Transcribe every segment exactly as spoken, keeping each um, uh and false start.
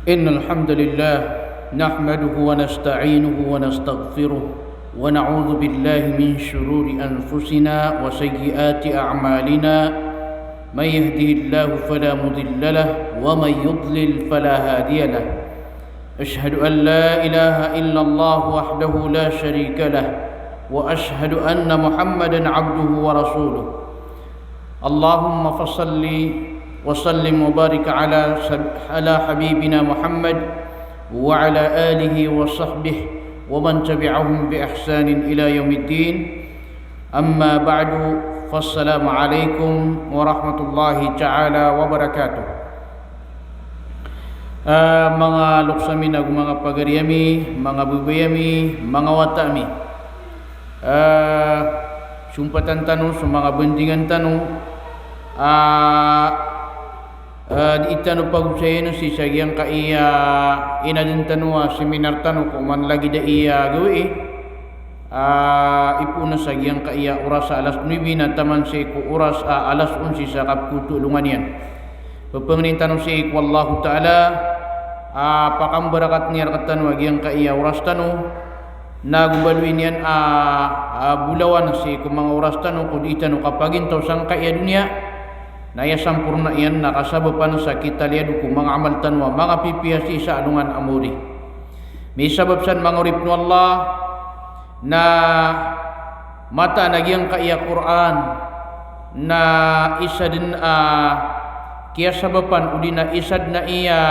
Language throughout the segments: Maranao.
إن الحمد لله نحمده ونستعينه ونستغفره ونعوذ بالله من شرور أنفسنا وسيئات أعمالنا. من يهده الله فلا مضل له ومن يضلل فلا هادي له. أشهد أن لا إله إلا الله وحده لا شريك له وأشهد أن محمدا عبده ورسوله. اللهم فصل وسلم وبارك على سب-، على حبيبنا محمد وعلى آله وصحبه ومن تبعهم بإحسان إلى يوم الدين. أما بعد، فالسلام عليكم ورحمة الله تعالى وبركاته. Ah, manga loks ami nago manga pagari ami, manga babay ami, manga wata ami. Ah, sumpatan tano so manga bandingan tano, ah, ah, di tano pagosayin sii sa giyangkaya inaden tano a seminar tano ko man lagid aya gawii. Ah, ipoon sa giyangkaya oras a alas nuebe na taman sii ko oras a alas onse sa kapkoto alongan iyan. Pphangnin tano sii ko Allahu Ta'ala a pakambarakatn iyan rktano a giyangkaya oras tano, nago baloyin iyan a, a bolawan sii ko manga oras tano ko di tano kapagintaw sangkaya doniya. Na aya samporna iyan na kasabapan sa kitaliyado ko manga amal tano a manga pipiya sii sa alongan a maori. Misabap san manga oripen o Allah, na mataan a giyangkaya Qur'an na isa den a kiyasabapan odi na isa den a iya,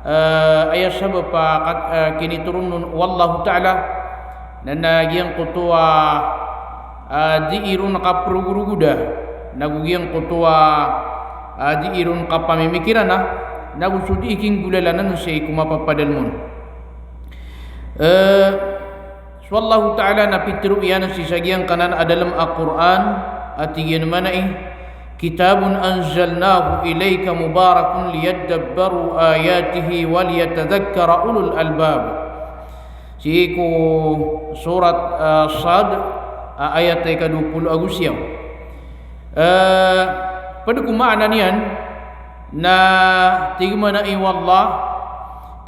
eh, aya sabap a kat-, eh, kinitoron on o Allahu Ta'ala, na, na giyangkoto a, ah, di iron kaprogrogoda, nago giyangkoto a, ah, di iron kapamimikirana, nago so di ikinggolalanan sii ko mapapadalem on. Eh, so Allahu Ta'ala na pitharo iyan sii sa giyangkanan a dalem a Qur'an, a tig iyan mambo i, "Kitabun anzalnahu ilayka mubarakun liyadabbaru ayatihi wa liyatadhakkara ulul albab." Sii ko surat, eh, Sad, a ayat a ika dowa polo ago siyaw. Eh, pd ko maana niyan, na tig mambo i o Allah,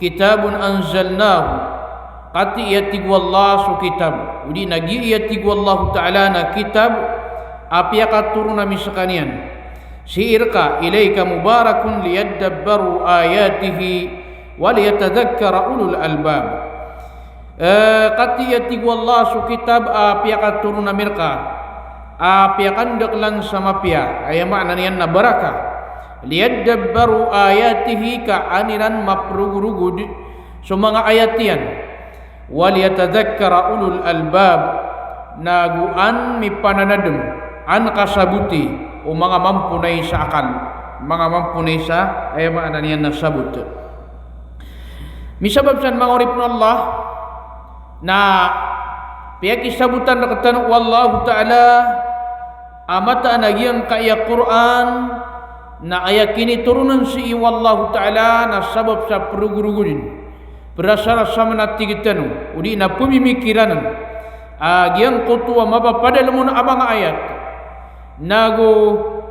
"Kitabun anzalnahu." Katii a tig o Allah so kitab. Odi na giya tig o Allahu Ta'ala na kitab a piyakatoron ami skaniyan. Sii rka, "Ilayka mubarakun liyadabbaru ayatihi wa liyatadhakkara ulul albab." Eh, katii a tig o Allah so kitab a piyakatoron ami rka a piyakandaklan sa mapiya, aya maana niyan na baraka. Liyadabbaru ayatihi, ka an iran maprogorogod so manga ayat iyan. Wa liyatadhakkara ulul albab, nago an mipananadem, an kasaboti o manga mamponay sa akal, manga mamponay sa, aya maana niyan na sabot. Misabap san manga oripen o Allah, na piyakisabotan rktano o Allahu Ta'ala a mataan a giyangkaya Qur'an, na aya kinitoron on sii o Allahu Ta'ala na sabap sa progorogoden, prasarasam na tig tano, odi na pmimikiranen a giyangkoto a mapapadalem on a manga ayat, nago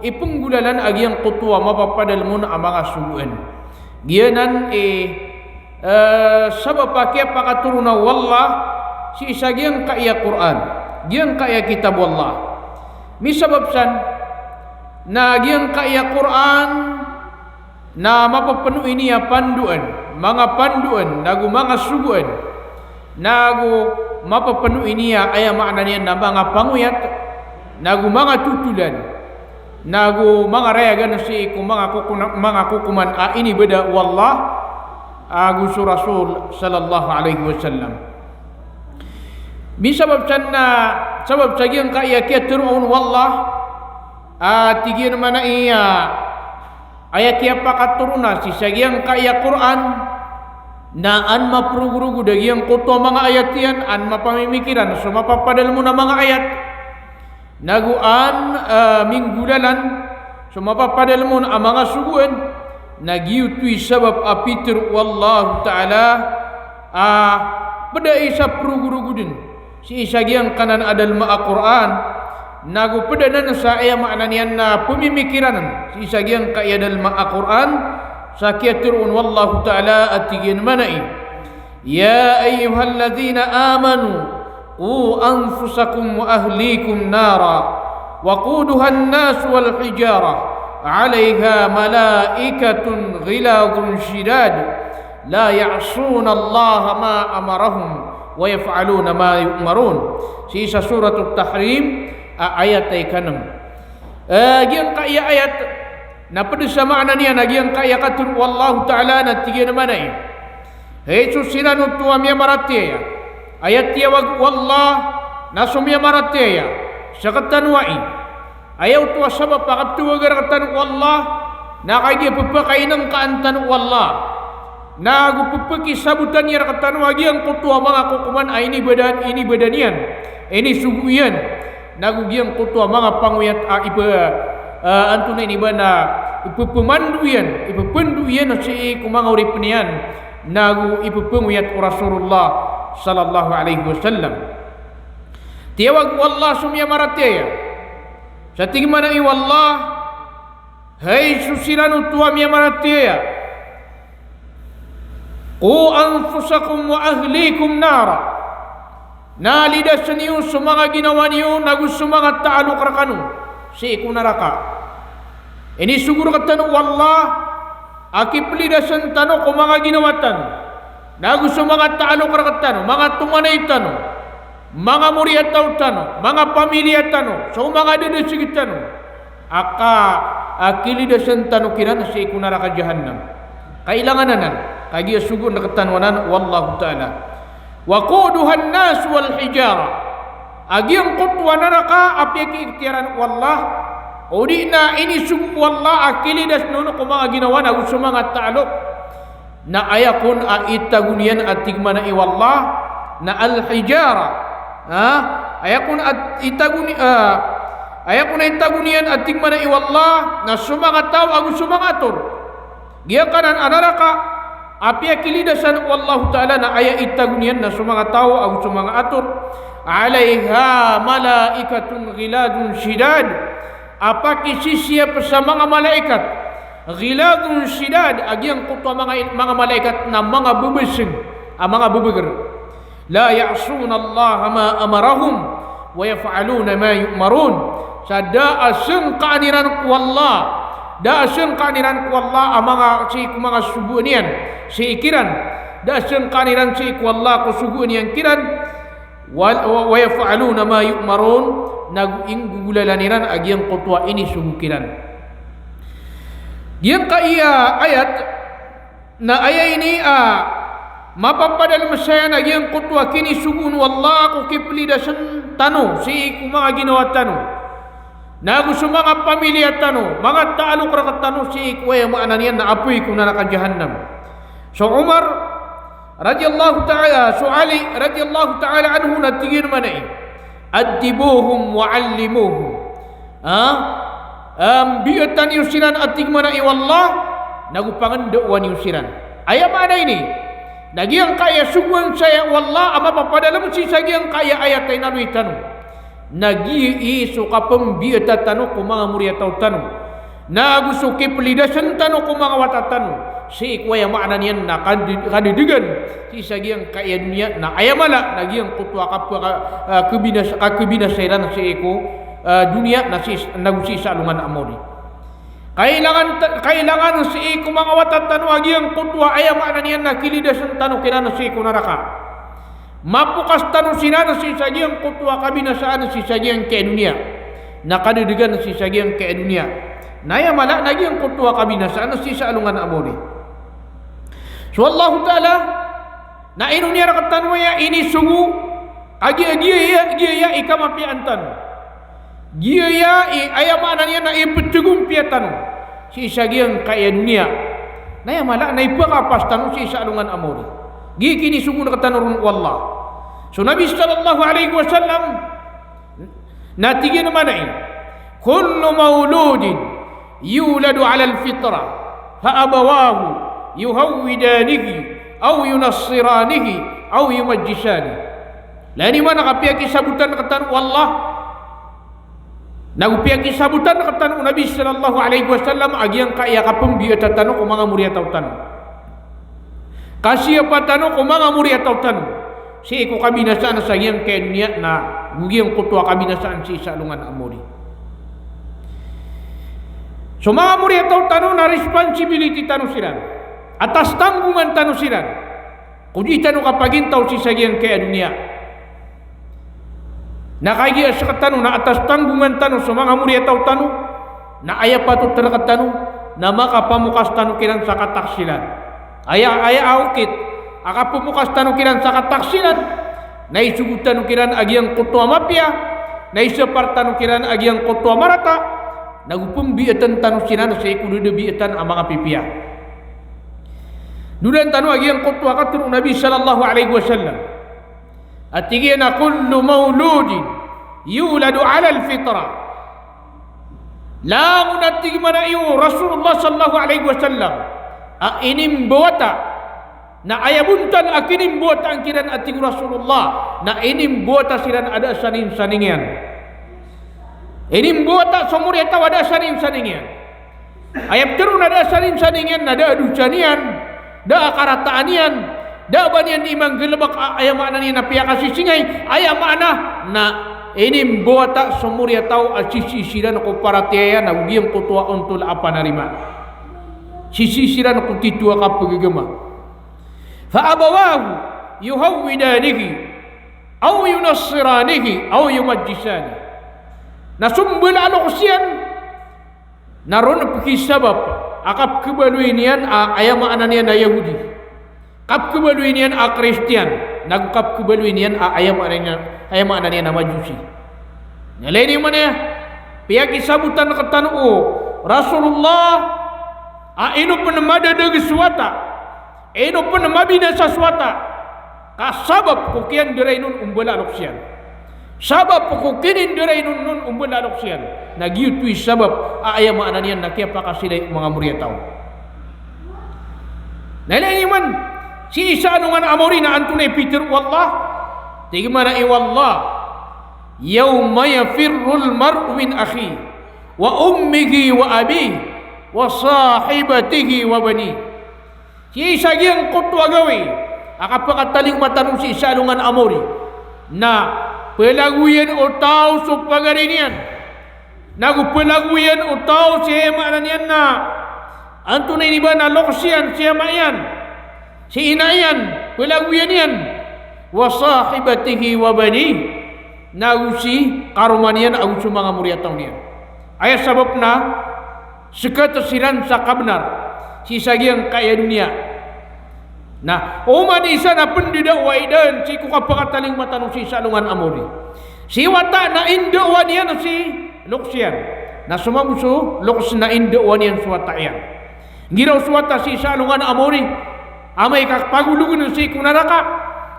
ipnggolalan a giyangkoto a mapapadalem on a manga sogoan. Giyanan i, eh, sabap a kiyapakatorona o Allah sii sa giyangkaya Qur'an, giyangkaya kitab o Allah. Misabap san na giyangkaya Qur'an na mapapeno ini a pandoan, manga pandoan, nago manga sogoan, nago mapapeno ini a, aya maana niyan na manga pangoyat, nago manga totolan, nago manga rayagan sii ko manga kokona-, manga kokoman a inibada o Allah ago so Rasul sallallahu alaihi wasallam. Misabap san na, sabap sa giyangkaya kiyatharo on o Allah, a tig iyan mambo i, a aya kiyapakatorona sii sa giyangkaya Qur'an, na an maprogorogod a giyangkoto a manga ayat iyan, an mapamimikiran so mapapadalem on a manga ayat, nago an, eh, minggolalan so mapapadalem on a manga sogoan, na giyoto i sabap a pitharo o Allahu Ta'ala a pd aya sa progorogoden sii sa giyangkanan a dalem a Qur'an, nago pd anan sa, aya maana niyan na pmimikiranen sii sa giyangkaya dalem a Qur'an, Sa kiyatharoon o Allahu Ta'ala a tig iyan mambo a, "Ya ayyuhalladhina amanu, qu anfusakum wa ahlikum nara, waquduhan nasu wal hijara, 'alayha malaikatun ghilazun shidad, la ya'sunallaha ma amarahum, wa yaf'aluna ma yu'marun." Sii sa Suratut Tahrim, a, ayat a ika nem. Eh, giyangkaya ayat, na pd sa maana niyan a giyangkaya katharo o Allahu Ta'ala na tig iyan mambo a, hay so siran oto a miyamaratiyaya, aya tiyawag o Allah na so miyamaratiyaya, sktano ai, aya oto a sabap a kaptawaga rktano o Allah, na kagiya pphakainngkaan tano o Allah, nago pphakisabota niyan rktano a giyangkoto a manga kokoman a inibadan, inibadan iyan, inisogo iyan, nago giyangkoto a manga pangoyat a iph-, a, antonaa ini ba na, ipphmando iyan, ipphndo iyan sii ko manga oripn iyan, nago ipphangoyat o Rasulullah sallallahu alaihi wasallam. Tiyawag o Allah so miyamaratiyaya. Sa tig mambo o Allah, hay so siran oto a miyamaratiyaya, qu anfusakum wa ahlikum nara. Na lidasn iyo so manga ginawa niyo nago so manga taalok rkano sii ko naraka. Inisogo rktano o Allah a kiplidasn tano ko manga ginawa tano nago so manga taalok rktano, manga tomanay tano, manga moriyataw tano, manga pamiliya tano, so manga dadasg tano, a ka, a kilidasn tano kiran sii ko naraka jahannam. Kailangan anan, kagiya sogoon rktano anan o Allahu Ta'ala. Waquduhan nasu wal hijara. A giyangkoto a naraka a piyakiiktiyaran o Allah, odi na inisogo o Allah a kilidasn on ko manga ginawa nago so manga taalok. Na aya kon a itago niyan a tig mambo o Allah na al-hijara. Ha? Aya kon a itago ni-, a, aya kon a itago niyan a tig mambo o Allah na so manga taw ago so manga ator. Giyangkanan a naraka a piyakilidasan o Allahu Ta'ala na aya itago niyan na so manga taw ago so manga ator. Alaiha malaikatun ghilazun shidad. A pakisisiyap sa manga malaikat. Ghilazun shidad, a giyangkoto a manga, manga malaikat na manga bbasng, a manga bbgr. La ya'sunallaha ma amarahum, wa yaf'aluna ma yu'marun. Sa da a sngkaan iran ko Allah, da a sngkaan iran ko Allah a manga sii ko manga sogoon iyan sii kiran, da a sngkaan iran sii ko Allah ko sogoon iyan kiran, Wa, wa, wa yaf'aluna ma yu'marun, nago inggogolalan iran a giyangkoto a inisogo kiran. Giyangkaya ayat, na aya ini a mapapadalm saya na giyangkoto a kinisogoon o Allah ko kiplidasn tano sii ko manga ginawa tano, nago so manga pamiliya tano, manga taalok rktano sii ko aya maana niyan na apoy ko naraka jahannam. So Umar radhiyallahu ta'ala, so Ali radhiyallahu ta'ala anhu na tig iyan mambo a, "Addibuhum wa allimuhum." Ha? Em, mbiyata niyo siran a tig mambo o Allah, nago pangndaowa niyo siran. Aya maana ini, na giyangkaya sogoan saya o Allah a mapapadalm sii sa giyangkaya ayat a inaloy tano. Na giya i so kapmbiyata tano ko manga moriyataw tano, nago so kiplidasn tano ko manga wata tano sii ko aya maana niyan na kand-, kandadgan sii sa giyangkaya doniya, na aya mala na giyangkoto a kap-, ka-, a, kbinasa, a, kbinasa iran sii ko, a, doniya na sii, nago sii sa alongan a maori. Kailangan ta-, kailangan sii ko manga wata tano a giyangkoto a aya maana niyan na kilidasn tano kiran sii ko naraka. Mapokas tano siran sii sa giyangkoto a kabinasaan sii sa giyangkaya doniya, na kadadgan sii sa giyangkaya doniya. Na aya mala na giyangkoto a kabinasaan sii sa alongan a maori. So Allahu Ta'ala na ino niyan rktano aya inisogo, a giya, giya, giya, giya i kamapiyaan tano. Giya i, aya maana niyan na ipthagompiya tano sii sa giyangkaya doniya. Na aya mala na ipakapas tano sii sa alongan a maori. Giya i kinisogo rktano ron o Allah. So Nabi sallallahu alaihi wasallam na tig iyan mambo a, "Kullu mauludin yuladu alal fitrah, fa abawahu yuhawwidanihi, aw yunassiranihi, aw yumajjisanihi." Lagid iman a kapiyakisabotan rktano o Allah Nago piyakisabotan rktano o Nabi sallallahu alaihi wasallam a giyangkaya kapmbiyata tano ko manga moriyataw tano. Kasiyapa tano ko manga moriyataw tano sii ko kabinasaan sa giyangkaya doniya na go giyangkoto a kabinasaan sii sa alongan a mori. So manga moriyataw tano na responsibility tano siran, atas tanggongan tano siran ko dii tano kapagintaw sii sa giyangkaya doniya. Na kagiya sktano na atas tanggongan tano so manga moriyataw tano, na aya patot rktano na makapamokas tano kiran sa kataksilan. Aya, aya a okit a kapamokas tano kiran sa kataksilan na isogo tano kiran a giyangkoto a mapiya, na isapar tano kiran a giyangkoto a marata, nago pmbiyatan tano siran sii ko da dn biyatan a manga pipiya. Dodan tano a giyangkoto a katharo o Nabi sallallahu alaihi wasallam a tig iyan a, "Kullu mawludin yuladu alal fitrah." Langon a tig mambo o Rasulullah sallallahu alaihi wasallam a inimbawata, na aya bontal a kinimbawataan kiran a tig o Rasulullah na inimbawata siran a da a saningsaning iyan. Inimbawata so moriyataw a da a saningsaning iyan. Aya ptharoon a da a saningsaning iyan na da a dosa niyan, da a karataan iyan, da a ba niyan dii manggalbk a, aya maana niyan na piyakasisingay, aya maana na inimbawata so moriyataw a sisii siran ko paratiyaya nago giyangkoto a ontol a panarima. Sisii siran ko titho a kapagagama. Fa abawahu yuhawwidanihi, aw yunassiranihi, aw yumajjisanihi. Na so mbala a loks iyan na roo pkhisabap a kapkhabaloy niyan a aya maana niyan a Yahudi, kapkhabaloy niyan a Kristiyan, nago kapkhabaloy niyan a aya maana niyan, aya maana niyan a Majusi. Na ilay niyo man aya, piyakisabotan rktano o Rasulullah a ino pn madadag so wata, ino pn mabinasa so wata, ka sabap ko kiyandaray on o mbala a loks iyan. Sabap ko kinindaray on o mbala a loks iyan, na giyoto i sabap a aya maana niyan na kiyapakasilay o manga moriyataw. Na ilay niyo man sii sa alongan a mori na antonaa i pitharo o Allah? Tig mambo o Allah, "Yawma yafirrul mar'u min akhihi, wa ummihi, wa abihi, wa sahibatihi, wa banihi." Sii sa giyangkoto a gawii a kapakatalingoma tano sii sa alongan a mori, na plagoyan o taw so pagari niyan, nago plagoyan o taw si, aya maana niyan na, antonaa ini ba na, loks iyan si ama iyan, si ina iyan, plagoyan iyan, wa sahibatihi wa banihi, nago si karoma niyan ago so manga moriyataw niyan. Aya sabap na skt siran sa kabnar sii sa giyangkaya doniya. Na oman i isa na pndadawai dn sii ko kapakatalingoma tano sii sa alongan a mori. Si wata na indawa niyan si loks iyan. Na so mambo so loks na indawa niyan so wata iyan. Igira o so wata sii sa alongan a mori, amay ka pagologn sii ko naraka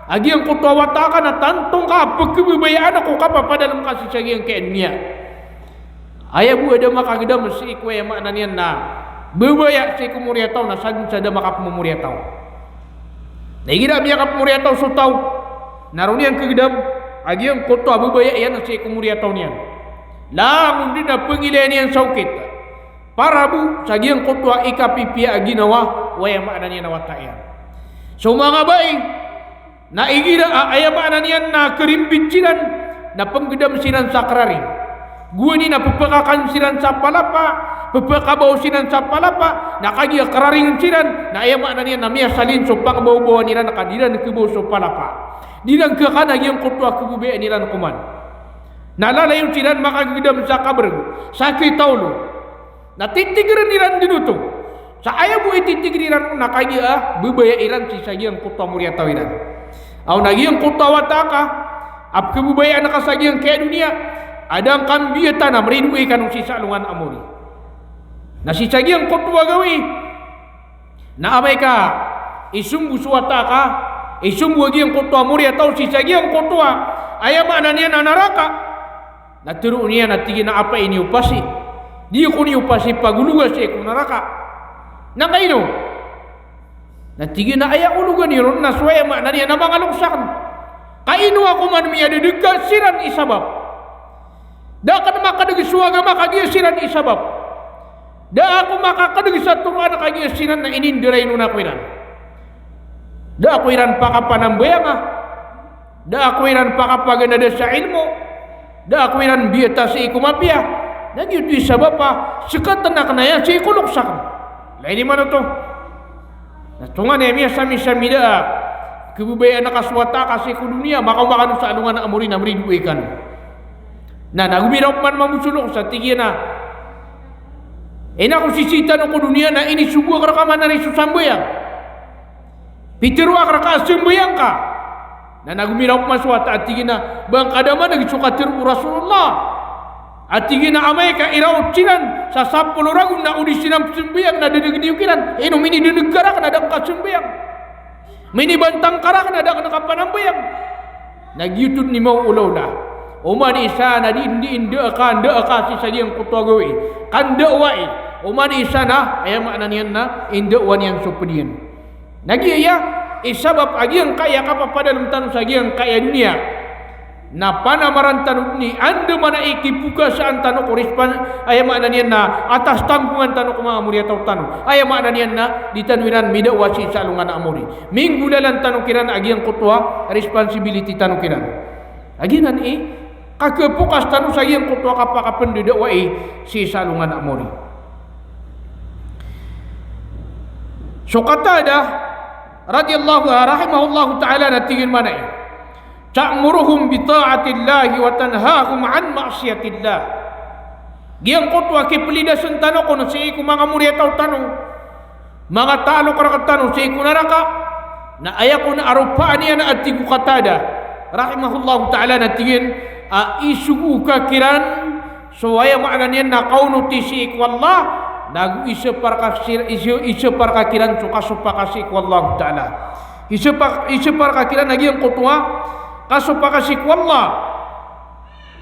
a giyangkoto a wata ka, na tanto ngka a pkhababayaan ko kapapadalm ka sii sa giyangkaya doniya. Aya bo a da makagdam sii ko, aya maana niyan na, babaya sii ko moriyataw na sadn sa da makapmomoriyataw. Na igira miyakapmoriyataw so taw, na roo niyan kagdam a giyangkoto a babaya iyan sii ko moriyataw niyan. Langon dn a pngilayan iyan sa okit, para bo sa giyangkoto a ikapipiya a ginawa o, aya maana niyan na, wata iyan. So manga bai na igira a, aya maana niyan na, karimbit siran, na pnggdam siran sa kraring. Gowani na pphakakan siran sa palapa, pphakabaw siran sa palapa, na kagiya kraring siran, na aya maana niyan na miyasalin so pangbawbawan iran ka di ran khabaw so palapa. Di ran khakan a giyangkoto a khababayaan iran koman. Na lalayon siran makagdam sa kabrg, sa kitaw lo. Na titigrn iran dn oto. Sa aya bo i titigr iran on na kagiya a babaya iran sii sa giyangkoto a moriyataw iran. Aw na giyangkoto a wata ka a pkhababayaan ka sa giyangkaya doniya, a da ngka mbiyata na mridoay kano sii sa alongan a mori. Na sii sa giyangkoto a gawii na amay ka isombo so wata ka, isombo a giyangkoto a moriyataw sii sa giyangkoto a, aya maana niyan na, naraka. Na tharoon iyan a tig iyan a, "Apa ini opasi? Di ko niyo pasi pagologa sii ko naraka." Na ka ino? Na tig iyan a, "Aya ologan iyo ron na so, aya maana niyan na, manga loks akn." Ka ino ako man miyadadg ka siran i sabap? Da akn makadg so agama kagiya siran i sabap. Da ako makakadg sa toroan kagiya siran na inindarainon ako iran. Da ako iran pakapanambayanga. Da ako iran pakapaganada sa ilmo. Da ako iran biyata sii ko mapiya. Na giyoto i sabap a sktn akn aya sii ko loks akn. Lagid imanto. Na tonganay a miyasamisami da a khababayaan ka so wata ka sii ko doniya, makaoma kano sa alongan a amori na mridoay kano. Na nago miraop man mambo so loks a tig iyan a, ina ko sisii tano ko doniya na inisogo akn rka man ari so sambayang. Pitharo akn rka a sambayang ka. Na nago miraop man so wata a tig iyan a, ba ngka da man a giyoto so katharo o Rasulullah a tig iyan a amay ka iraot siran sa sapolo ragon na o di siran pzambayang na dadagn iyo kiran, ino minidneg ka rakn a da ngka sambayang? Minibantang ka rakn a da ngka panambayang? Na giyoto dn i maolaola. Oman i isa na di, di, nda ka, nda ka sii sa giyangkoto a gawii. Kandawai. Oman i isa na, aya maana niyan na, indawa niyan so pd iyan. Na giya, i sabap a giyangkaya kapapadalm tano sa giyangkaya doniya. Na panamaran tano dn i andamanaya i kipogasaan tano ko rispan, aya maana niyan na atas tanggongan tano ko manga moriyataw tano. Aya maana niyan na di tano iran midawa sii sa alongan a amori. Minggolalan tano kiran a giyangkoto a responsibility tano kiran. A giyanan i kakhapokas tano sa giyangkoto a kapakapndadawai sii sa alongan a amori. So Qatadah radiyallahu, rahimahullahu ta'ala na tig iyan mambo a, ta'muruhum bi ta'atillahi wa tanhahum an ma'siyatillah. Giyangkoto a kiplidasn tano kon sii ko manga moriyataw tano, manga talok rktano sii ko naraka, na aya kon a ropaan iyan a tig o Qatadah rahimahullahu ta'ala na tig iyan a isogo ka kiran so aya maana niyan na kaonoti sii ko Allah, nago isapar ka sir-, isa-, isapar ka kiran so kasopa ka sii ko Allah ta'ala. Isapa-, isapar ka kiran a giyangkoto a kasopa ka sii ko Allah.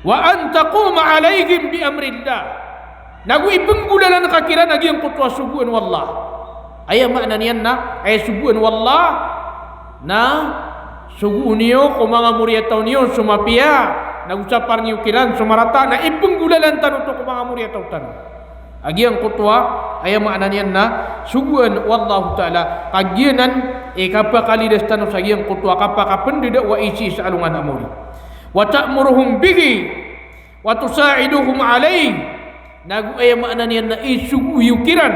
Wa an taquma alaihim bi amrillah. Nago ipnggolalan ka kiran a giyangkoto a sogoan o Allah. Aya maana niyan na, aya sogoan o Allah na sogoon iyo ko manga moriyataw niyo so mapiya, nago sapar niyo kiran so marata, na ipnggolalan tano oto ko manga moriyataw tano. A giyangkoto a, aya maana niyan na sogoan o Allah ta'ala, ka giyanan i kapakalidas tano sa giyangkoto a kapakapndadawai sii sa alongan a amori. Wa ta'muruhum bihi wa tusa'iduhum alayh. Nago aya maana niyan na isogo iyo kiran,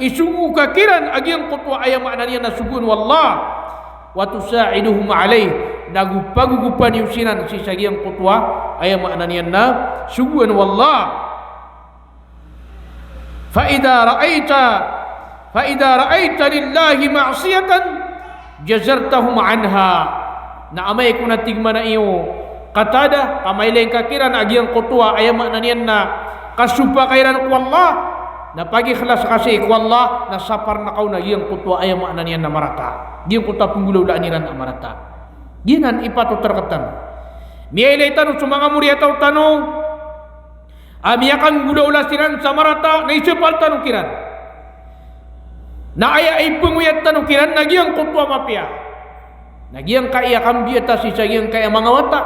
isogo ka kiran a giyangkoto a aya maana niyan na sogoan o Allah. Wa tusa'iduhum alayh. Nago pagogopan iyo siran sii sa giyangkoto a aya maana niyan na sogoan o Allah. Fa idha ra'aita, fa idha ra'aita lillahi ma'siyatan jazartahum anha. Na amay kon a tig mambo a Qatadah, ka mailay ngka kiran a giyangkoto a aya maana niyan na kasopa ka iran ko Allah, na pagikhlas ka sii ko Allah, na sapar ngka on a giyangkoto a aya maana niyan na marata. Giyangkoto a pnggolawlaan iran a marata. Giyanan i patot rktano. Miyailay tano so manga moriyataw tano a miyakanggolawla siran sa marata, na isapal tano kiran. Na aya ipngoyat tano kiran na giyangkoto a mapiya. Na giyangkaya kambiyata sii sa giyangkaya manga wata.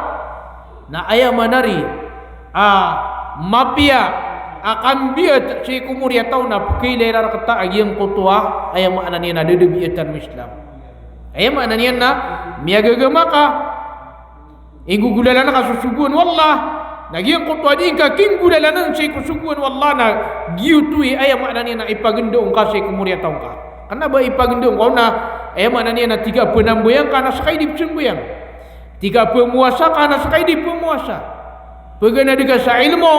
Na aya maana ri a mapiya a kambiyat sii ko moriyataw na pkhailay rarkta a giyangkoto a aya maana niyan na dadabiyatan o Islam. Aya maana niyan na miyagagama ka. Inggolalan ka so sogoan o Allah. Na giyangkoto a di ngka kinggolalan sii ko sogoan o Allah na giyoto i aya maana niyan na ipagndao ngka sii ko moriyataw ngka. Kna ba ipagndao ngka on na aya maana niyan na tig a pnambayang ka na ska i di pzambayang. Tig a pmowasa ka na ska i di pmowasa. Paganad ka sa ilmo.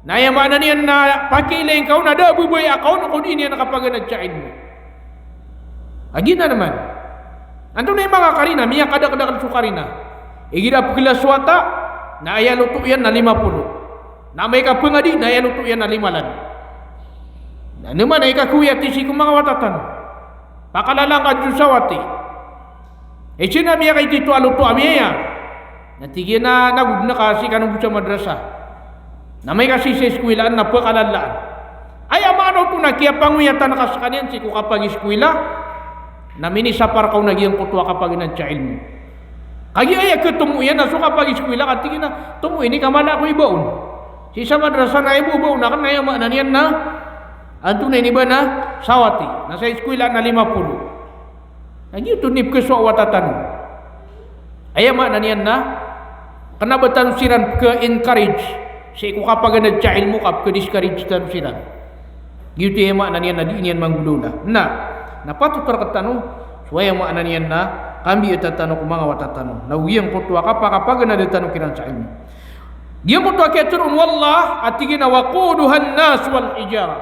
Na aya maana niyan na pakiilay ngka on na da a babaya ka on ko di niyan kapaganad sa ilmo. A giyanan man. Antonaa i manga karina, miyakadakdakl so karina. Igira pklas so wata, na aya loto iyan na lima polo. Na amay ka pangadi, na aya loto iyan na lima lagi. Na ino man i kakowiyati sii ko manga wata tano. Pakalala ngka dn sa wati. Isa na miyakaitito a loto a miyaya. Na tig iyan a nago dn ka sii kano bo sa madrasa. Na amay ka sii sa iskowila na pkalalaan. Aya maana oto na kiyapangoyatan ka skaniyan sii ko kapagiskowila. Na minisapar ka on a giyangkoto a kapaganad sa ilmo. Kagiya aya katomo iyan na so kapagiskola ka tig iyan a tomo ini ka mala ako ibaon. Sii sa madrasa na ibabaon akn na aya maana niyan na antonaa ini ba na sawati. Na sa iskola na lima polo. Na giyoto i pkhasowa o wata tano. Aya maana niyan na kna ba tano siran pkha-encourage sii ko kapaganad sa ilmo ka pkha-discourage tano siran. Giyoto i aya maana niyan na dii niyan manggolawla. Na, na patot rktano so aya maana niyan na kambiita tano ko manga wata tano. Na giyangkoto a kapakapaganada tano kiran sa ilmo. Giyangkoto a kiyatharoon o Allah a tig iyan a waquduhan nas wal hijarah.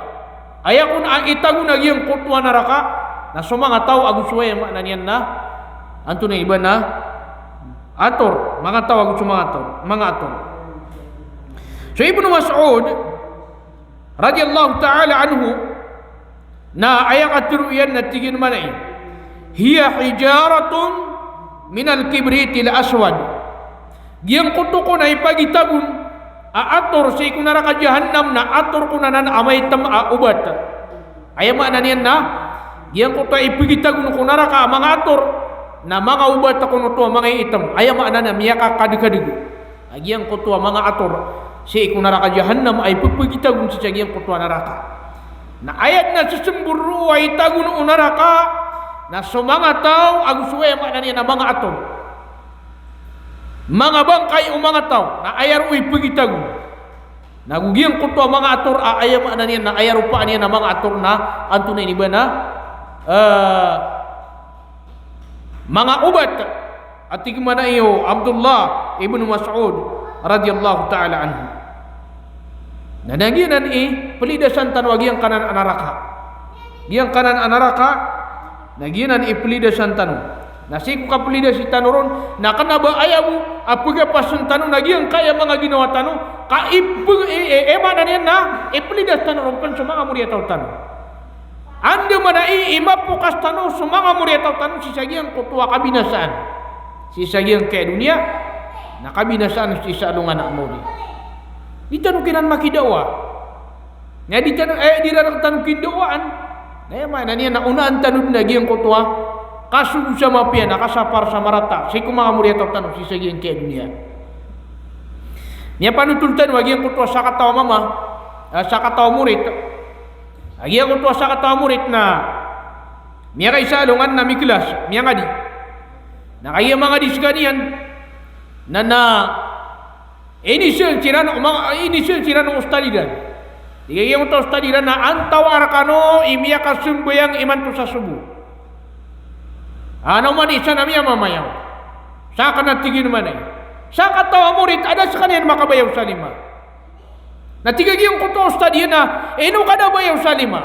Aya kon a itago na giyangkoto a naraka na so manga taw ago so aya maana niyan na antonaa ini ba na ator, manga taw ago so manga ator, manga ator. So Ibnu Mas'ud radiyallahu ta'ala anhu, na aya katharo iyan na tig iyan a maana i, hiya hijaratun minal kibritil aswad. Giyangkoto kon a ipagitagon a ator sii ko naraka Jahannam na ator kon anan a maitam a obat. Aya maana niyan na giyangkoto a ipagitagon ko naraka a manga ator na manga obat kon oto a manga itam. Aya maana na miyakakadkadg a giyangkoto a manga ator sii ko naraka Jahannam a ipagitagon sii sa giyangkoto a naraka. Na aya dn a sasmbor roo a itagon o naraka na so manga taw ago so aya maana niyan na manga ator. Manga bangkay o manga taw na aya roo ipagitagon. Na go giyangkoto a manga ator a aya maana niyan na aya ropaan iyan a manga ator na antonaa ini ba na, eh, manga obat, a tig mambo o Abdullah ibn Mas'ud radiyallahu ta'ala anhu. Na, na giyanan i plidasan tano a giyangkanan a naraka. Giyangkanan a naraka, na giyanan i plidasan tano. Na sii ko kapilidasi tano ron, na kna ba aya bo a pgapasn tano na giyangkaya manga ginawa tano, ka ip-, i, i, aya maana niyan na iplidas tano ron pn so manga moriyataw tano. Andamanaya i mapokas tano so manga moriyataw tano sii sa giyangkoto a kabinasaan. Sii sa giyangkaya doniya, na kabinasaan sii sa alongan a maori. Di tano kiran makidawa. Na di tano, eh, di ran tano kindawaan. Na aya maana niyan na onaan tano dn a giyangkoto a kasogo sa mapiya na kasapar sa marata sii ko manga moriyataw tano sii sa giyangkaya doniya. Miyapanotol tano a giyangkoto a sakataw a mama, ah, sakataw a morit. A giyangkoto a sakataw a morit na miyakaisa a alongan na miklas, miyangadi. Na kagiya mangadi skaniyan na, na inisn siran o manga, inisn siran o ustad iran. Tig a giyangkoto a ustad iran a antawaa rkano i miyakasambayang imanto sa sobo? Ana oman i isa na miyamamayaw. Sakn a tig iyan a maana i sakataw a morit a da skaniyan makabayaw sa lima. Na tig a giyangkoto a ustad iyan a ino ka da bayaw sa lima?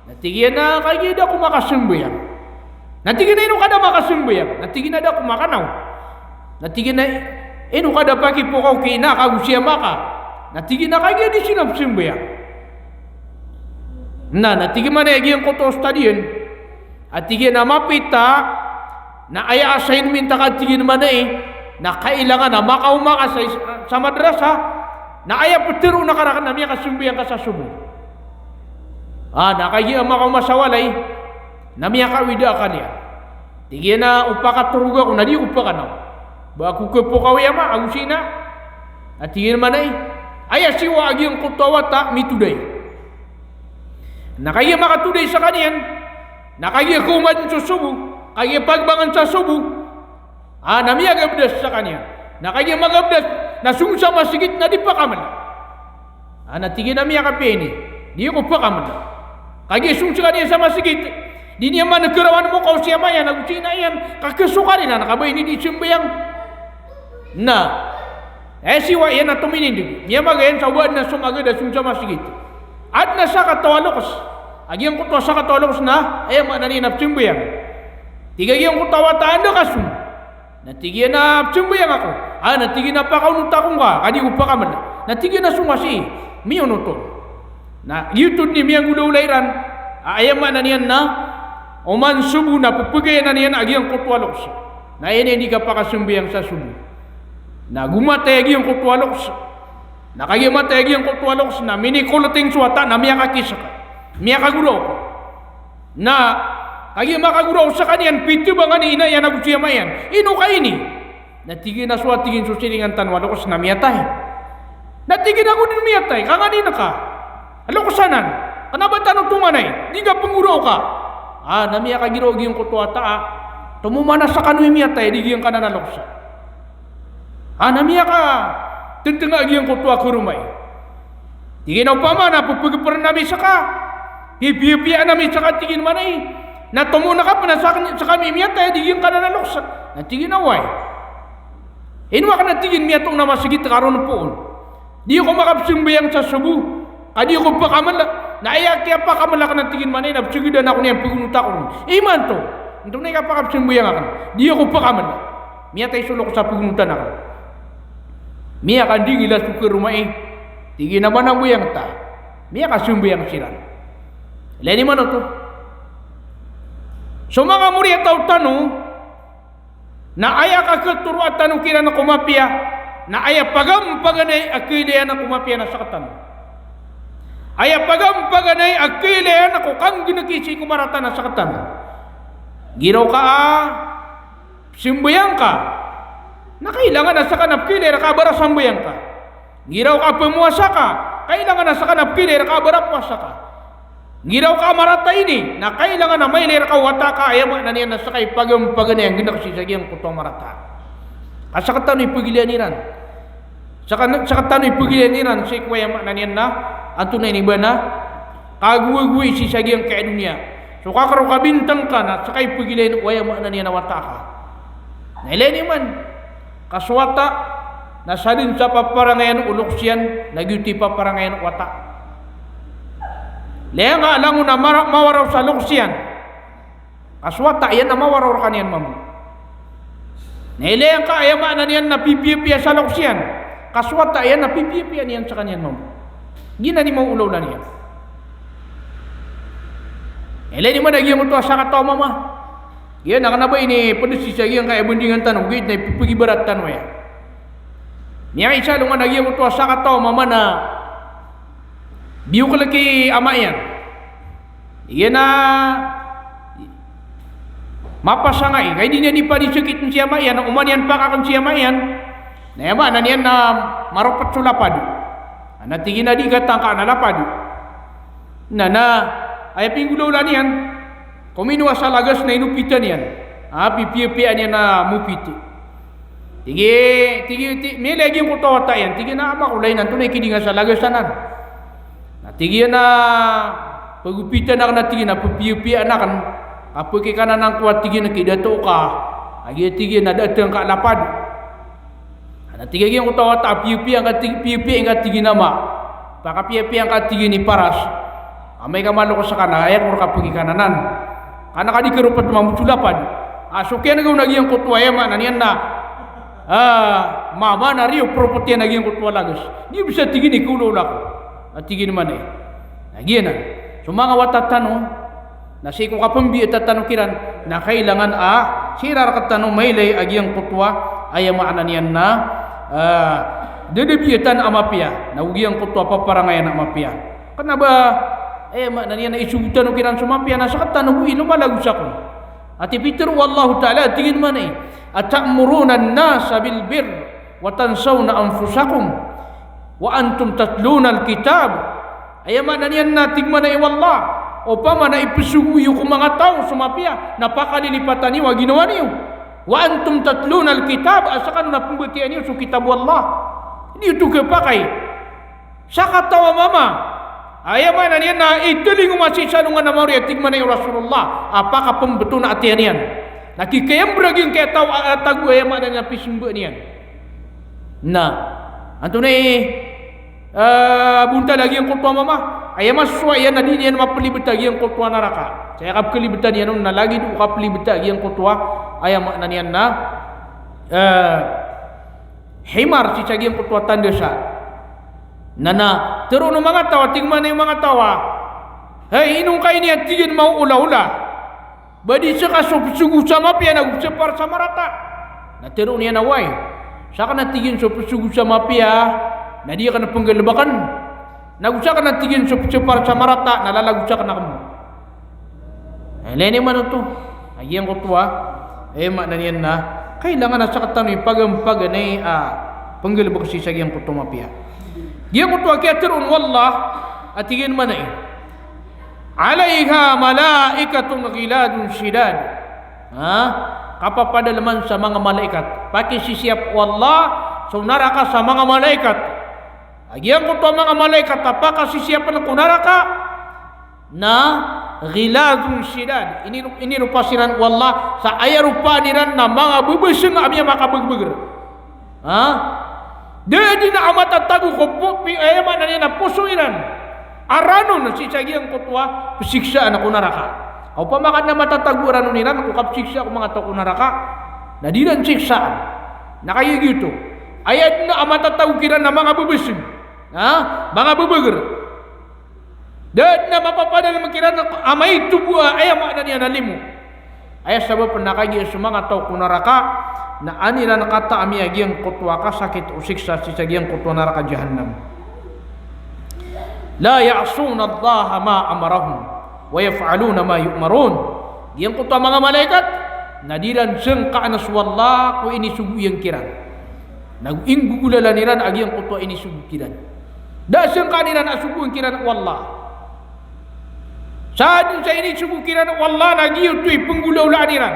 Na tig iyan a kagiya da ako makasambayang. Na tig iyan a ino ka da makasambayang? Na tig iyan a da ako makanaw. Na tig iyan a ino ka da pakipokaw ki ina ka ago si ama ka? Na tig iyan a kagiya di siran psambayang. Na, na tig iyan a maana i giyangkoto a ustad iyan a tig iyan a mapita na aya assignment ka, tig iyan a maana i, na kailangan a makaoma ka sa is-, sa madrasa, na aya ptharoon ka rakn na miyakasambayang ka sa sobo. Ah, na kagiya makaoma sa walay, na miyakawida ka niyan. Tig iyan a o pakatorog ako na di ako pakanaw. Ba ako khapokawi ama ago si ina? Na tig iyan a maana i, aya siyowa a giyangkoto a wata mitoday. Na kagiya makatoday skaniyan, na kagiya kaoma dn so sobo, kagiya pagbangan sa sobo, ah, na miyagabdas skaniyan. Na kagiya magabdas, na song sa masgit na di pakamla. Ah, na tig iyan a miyakapiya ini, di ako pakamla. Kagiya song skaniyan sa masgit, di niyan man karawan mokaw si ama iyan ago si ina iyan, ka khasokar iran ka ba ini di sambayang. Na, eh, siyowa iyan a tominindg. Miyamagay iyan sa o ba adn a somagad a song sa masgit. Adn a sakataw a loks. A giyangkoto a sakataw a loks na aya maana niyan na psambayang. Tig a giyangkoto a wata a anda ka song? Na tig iyan a psambayang ako. Ah, na tig iyan a pakaonot ako ngka, ka di ako pakamla. Na tig iyan a song ka sii, miyonot on. Na giyoto dn i miyanggolawla iran a aya maana niyan na oman sobo na pphagiyanan iyan a giyangkoto a loks. Na aya niyan di kapakasambayang sa sobo. Na go matay a giyangkoto a loks. Na kagiya matay a giyangkoto a loks na minikolting so wata na miyakakiss ka. Miyakagoraok. Na kagiya makagoraok skaniyan, pitabangan i ina iyan ago si ama iyan. Ino ka ini? Na tig iyan a so, a tig iyan, so siringan tano a loks na miyatay. Na tig iyan a go dn miyatay, ka nganin ka a loks anan, kna ba tano tonganay, di nga pnggorao ka. A, na miyakagiraw giyangkoto a wata a, tomo man a skano i miyatay, di giyangkanan a loks. A, na miyakatntnga giyangkoto a karoma i. Tig iyan a opama na ppgprn ami ska, pipiyapiyaan ami ska, tig iyan, manay, na tomo na ka pn a sk-, skami miyatay, di giyangkanan a loks. Na tig iyan a oway. Ino akn, a tig iyan, miyatoon a masgit ka ron poon. Di ako makapsambayang sa sobo ka di ako pkaml. Na aya kiyapakaml akn, a tig iyan, manay, na psgdan ako niyan pgonot ako ron. Imanto, antonaa i kapakapsambayang akn? Di ako pkaml. Miyatay so loks a pgonotan akn. Miyakandingil a so karoma i. Tig iyan a ba nambayang ta. Miyakasambayang siran. Ilay niyo man oto. So manga moriyataw tano, na aya kakhatoroa tano kiran ko mapiya, na aya pagampaganay a kailay iyan ko mapiya na sktano. Aya pagampaganay a kailay iyan ko kanggnki sii ko marata na sktano. Giraw ka a psambayang ka, na kailangan a ska na pkailay rka a barasambayang ka. Giraw ka a pmowasa ka, kailangan a ska na pkailay rka a barapowasa ka. Giraw ka a marata ini, na kailangan a mailay rka o wata ka, aya maana niyan na ska i pagampaganay a nggnk sii sa giyangkoto a marata. Ka sktano i pagilay iran. Ska, sktano i pagilay iran sii ko, aya maana niyan na, antonaa ini ba na kagowagowai sii sa giyangkai a doniya. So kakaro ka bintang ka na ska i pagilay o, aya maana niyan na, wata ka. Na ilay niyo man, ka so wata na sadn sa paparangayan o loks iyan, na giyoto i paparangayan o wata. Ilay ngka a langon a mara-, mawaraw sa loks iyan, ka so wata iyan na mawaraw rkaniyan mambo. Na ilay ngka, aya maana niyan na, pipiyapiya sa loks iyan, ka so wata iyan na pipiyapiyaan iyan skaniyan mambo. Giyanan i maolaola niyan. Ilay niyo man a giyangkoto a sakataw a mama. Giyanan, kna ba ini pd sii sa giyangkai a bandingan tano, giyanan i pphagibarat tano aya. Miyakaisa alongan a giyangkoto a sakataw a mama na biyoklk i ama iyan. Iyan a mapasang ai, ka di niyan ipadi sakitn si ama iyan, na oman iyan pakakn si ama iyan, na aya maana niyan na maropt so lapad. Na tig iyan a di katangka na lapad. Na, na aya pinggolawla niyan, kominowa sa lagas na inopitan iyan. A, pipiyapiyaan iyan a mopit. Tig i, tig i, ti-, miyailay a giyangkoto a wata iyan, tig iyan a, ama ko, ilay, antonaa i kidinga sa lagas anan? Na tig iyan a, pagopitan akn, a tig iyan, a ppiyapiyaan akn, a pkikananan ko, a tig iyan, a kidato ka, a giya, tig iyan, a da a tangka lapad. Na tig a giyangkoto a wata a, piyapiya ngka, tig, piyapiya ngka, tig iyan, ama. Pakapiyapiya ngka, tig iyan, i paras. Amay ka maloks ka na aya ko rka pkikananan. Ka na ka di karopt mambo so lapad. A, so kiyanggaw na giyangkoto a, aya maana niyan na, a, mama na riyo, property iyan a giyangkoto a lagas. Di bisa, tig iyan, i kaolaola ko, a tig iyan man ai. Na giyanan. So manga wata tano, na sii ko kapmbiya tano kiran, na kailangan a sii rktano mailay a giyangkoto a, aya maana niyan na, a, dadabiyatan a mapiya, na o giyangkoto a paparangayan a mapiya. Kna ba, aya maana niyan na isogo tano kiran so mapiya na sktano bo i lomalagos ako. Ati pitharo o Allahu Ta'ala, tig iyan man ai, "Ata'muruna an-nasa bil birri wa tansawna anfusakum wa antum tatluna al-kitab." Aya maana niyan na, tig man ai o Allah, opama na ipsogo iyo ko manga taw so mapiya, na pakalilipatan iyo a ginawa niyo. "Wa antum tatluna al-kitab," a skano na pmbatiyaa niyo so kitab o Allah. Di oto khapakay. Sakataw a mama. Aya maana niyan na italingoma sii sa alongan a maori a tig man ai o Rasulullah a pakapmbto na atiya niyan. Na kikayambrag iyan kay a taw a, a tago, aya maana niyan na pismba niyan. Na antonaa i, a, bontal a giyangkoto a mama? Aya masowa iyan na di niyan maplibta a giyangkoto a naraka. Sa aya kapkalibitan iyan on na lagid o kaplibta a giyangkoto a, aya maana niyan na, a, himar sii sa giyangkoto a tanda sa. Na, na tharoon o manga taw a, tig man ai o manga taw a, "Hay, ino ngka ini," a tig iyan, "maoolaola? Ba di ska so psogo sa mapiya na go psapar sa marata?" Na tharoon iyan a, "Oway, sakn," a tig iyan, "so psogo sa mapiya na di akn pnggalbkn. Na go sakn," a tig iyan, "so psapar sa marata na lalagos akn akn." Ilay niyo man oto a giyangkoto a, aya maana niyan na, Kailangan a sktano i paganay a pnggalbk sii sa giyangkoto a mapiya. Giyangkoto a kiyatharo on o Allah a tig iyan mambo a "Alaiha malaikatun ghiladun shidad." Ha? Kapapadalman sa manga malaikat. Pakisisiyap o Allah so naraka sa manga malaikat. A giyangkoto a manga malaikat a pakasisiyapn ko naraka na ghiladun shidad. Ini, iniropa siran o Allah sa aya ropaan iran na manga bbsng a miyamakabagbagr. Ha? Da dn a matatago ko po-, pi-, aya maana niyan na poso iran a ranon sii sa giyangkoto a psiksaan ko naraka. Opama ka adn a matatago a ranon iran ko kapsiksa ko manga taw ko naraka, na di iran siksaan. Na kagiya giyoto, aya dn a matatago kiran na manga bbsng, ha? Manga bbagr. Da dn a mapapadalm kiran a maito bo a, aya maana niyan na limo. Aya sabap na kagiya so manga taw ko naraka na an iran kataa a giyangkoto a kasakit o siksa sii sa giyangkoto a naraka Jahannam. La ya'suna Allaha ma amarahum wa yaf'aluna ma yu'marun. Giyangkoto a manga malaikat na di iran sangkaan so Allah ko inisogo iyan kiran. Na inggogolalan iran a giyangkoto a inisogo kiran. Da sangkaan iran a sogoon kiran o Allah. Sa dn sa inisogo kiran o Allah na giyoto i pnggolawlaan iran.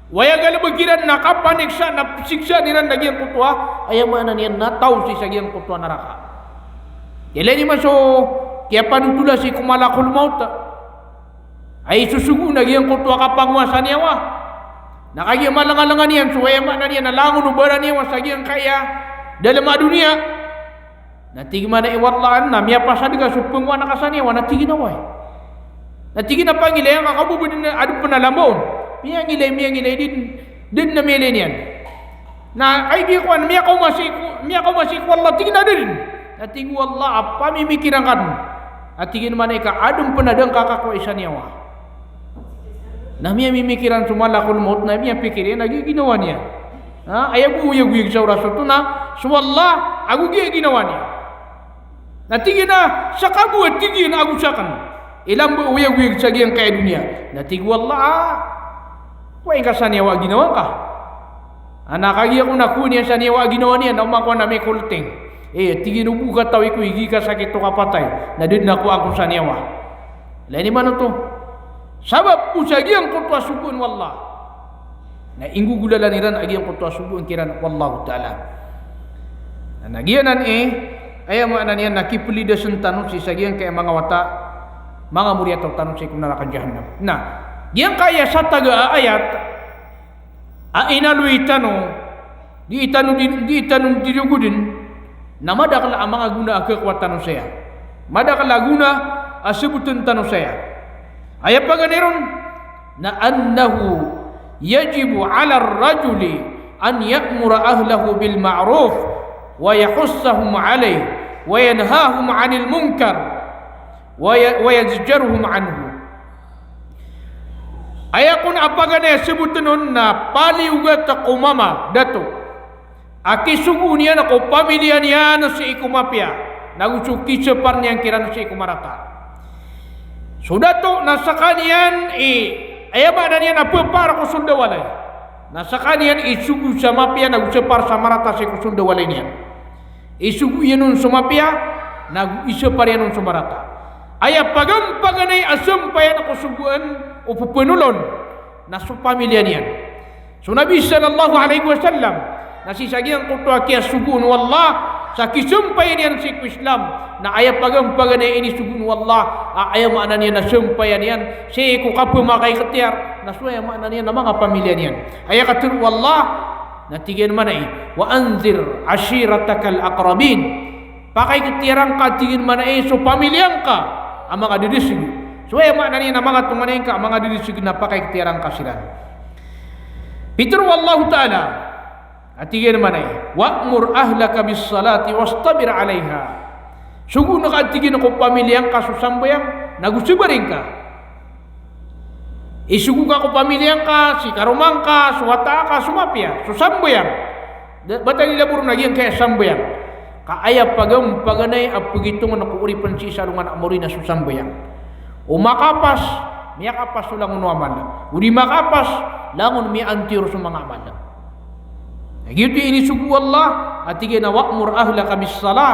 Aya galbk iran na kapaniksa, na psiksaan iran a giyangkoto a, aya maana niyan na taw sii sa giyangkoto a naraka. Ilay niyo man so kiyapanotola sii ko malakul maut. Ay sosogoon a giyangkoto a kapangowasa niyawa. Na kagiya malangalangan iyan so aya maana niyan na langon o baraniyawa sa giyangkaya dalm a doniya. Na tig mambo o Allah na miyapasad ka so pangowaan ka sa niyawa, na tig iyan a oway. Na tig iyan a pangilaya ngka ka bo ba dn a adn pn a lamba on. Miyangilay, miyangilay, di dn, di dn a miyailay niyan. Na ay di ko an, miyakaoma sii ko, miyakaoma sii ko Allah, tig iyan a da dn. Na tig o Allah a pamimikiran ka dn. Na tig iyan mambo ka adn pn a da ngka kakowai sa niyawa. Na miyamimikiran so malakul maut na miyapikir iyan a giya ginawa niyan. Ha, aya bo oyagoyag sa oras oto na so Allah ago giya ginawa niyan. Na tig iyan a, saka bo a tig iyan ago sakn i lamba o oyagoyag sa giyangkaya doniya. Na tig o Allah a, kowai ngka sa niyawa a ginawa ngka. Ana kagiya ko na kowaan iyan sa niyawa a ginawa niyan, na oman ko na mikolting. Eh, tig iyan o bo katawi ko i gii kasakit o kapatay, na da dn a kowaan ko sa niyawa. Ilay niyo man oto. Sabap o sa giyangkoto a sogoon o Allah. Na inggogolalan iran a giyangkoto a sogoon kiran o Allahu Ta'ala. Na giyanan i, aya maana niyan na kiplidasn tano sii sa giyangkaya manga wata, manga moriyataw tano sii ko naraka Jahannam. Na giyangkaya sataga a ayat a inaloy tano, di tano di, di tano di rogodn, na madakl a manga gona a kakowa tano saya. Madakl a gona a sabotn tano saya. Aya paganay ron na annahu yajibu 'ala ar-rajuli an ya'mura ahlahu bil ma'ruf wa yahussahum 'alayh wa yanhahum 'anil munkar wa ya-, wa yazjaruhum 'anhu. Aya kon a paganay a sabotn on na paliyogat ko mama, dato, a kisogoon iyan ko pamiliya niyan sii ko mapiya, nago so kisapar niyan kiran sii ko marata. So dato na skaniyan i, aya maana niyan na pphar ko sold a walay. Na skaniyan i sogo sa mapiya nago sapar sa marata sii ko sold a walay niyan. Isogo iyan on so mapiya, nago isapar iyan on so marata. Aya paganay a sampayan ko sogoan o pphanolon na so pamiliya niyan. So Nabi sallallahu alaihi wasallam na sii sa giyangkoto a kiyasogoon o Allah sa kisampayan iyan sii ko Islam, na aya paganay a inisogoon o Allah a aya maana niyan na sampayan iyan sii ko kapmakaikhtiyar, na so aya maana niyan na manga pamiliya niyan. Aya katharo o Allah, na tig iyan mambo i, "Wa anzir ashiratakal aqrabin." Pakaikhtiyara ngka, tig iyan mambo i, so pamiliya ngka a manga dadasg. So aya maana niyan na manga tonganay ngka a manga dadasg na pakaikhtiyara ngka siran. Pitharo o Allahu Ta'ala, a tig iyan mambo i, "Wa'mur ahlaka bis salati wastabir 'alaiha." Sogoon ka, tig iyan, ko pamiliya ngka so sambayang, nago sabari ngka. Isogo ka ko pamiliya ngka, si karoma ngka, so wata aka, so mapiya, so sambayang. Da-, batan i labo ron a giyangkaya sambayang. Ka aya paganay a pagitongn ko oripn sii sa alongan a maori na so sambayang. O makapas, miyakapas so langon o amal. O di makapas, langon miyaantiyor so manga amal. Giyoto i inisogo o Allah a tig iyan a, "Wa'mur ahlaka bis-salah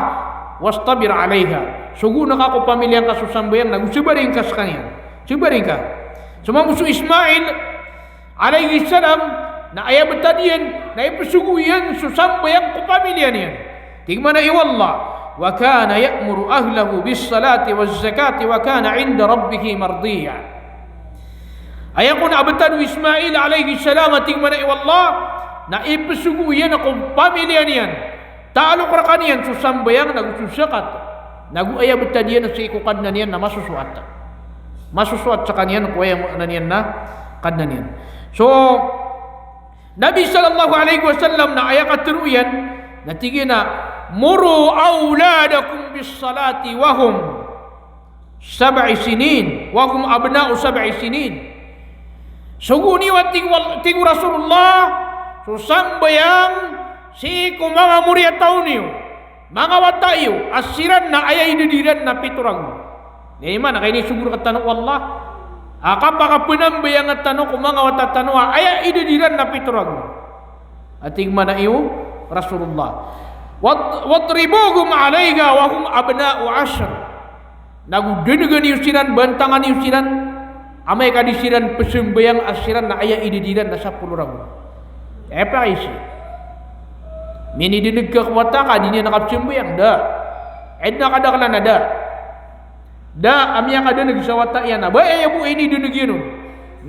wastabir 'alayha." Sogoon ka ko pamilya ngka so sambayang, nago sabarin ka skaniyan. Sabarin ka. So mambo so Ismail alayhis salam na aya btad iyan na ipsogo iyan so sambayang ko pamilya niyan. Tig mambo o Allah, "Wa kana ya'muru ahlahu bis-salati waz-zakati wa kana 'inda rabbihi mardiyya." Aya kon a btad o Ismail alayhis salam, a tig mambo o Allah, na ipsogo iyan ko pamilya niyan, talok rkaniyan so sambayang nago so zakat, nago aya btad iyan sii ko Kadnan iyan na masosoat. Masosoat skaniyan ko aya maana niyan na Kadnan iyan. So Nabi sallallahu alayhi wasallam na aya katharo iyan, na tig iyan a, "Muru awladakum bis-salati wa hum sab'i sinin, wa hum abna'u sab'i sinin." Sogoon iyo, a tig o Al-, tig o Rasulullah, so sambayang sii ko manga moriyataw niyo, manga wata iyo, a siran na aya idad iran na pito ragon. Aya maana ka inisogo rktano o Allah a kapakapnambayang tano ko manga wata tano a aya idad iran na pito ragon. A tig mambo o Rasulullah, "Wad-, wadribuhum 'alayha wa hum abna'u 'ashr." Nago dnga niyo siran, bantangan iyo siran, amay ka di siran pzambayang a siran na aya idad iran na sapolo ragon. Aya pakaisa. Minidnga ka ko wata ka di niyan kapzambayang, da. Aya dn a kadaklan a da. Da a miyakadnga sa wata iyan a ba aya bo inidnga iyan on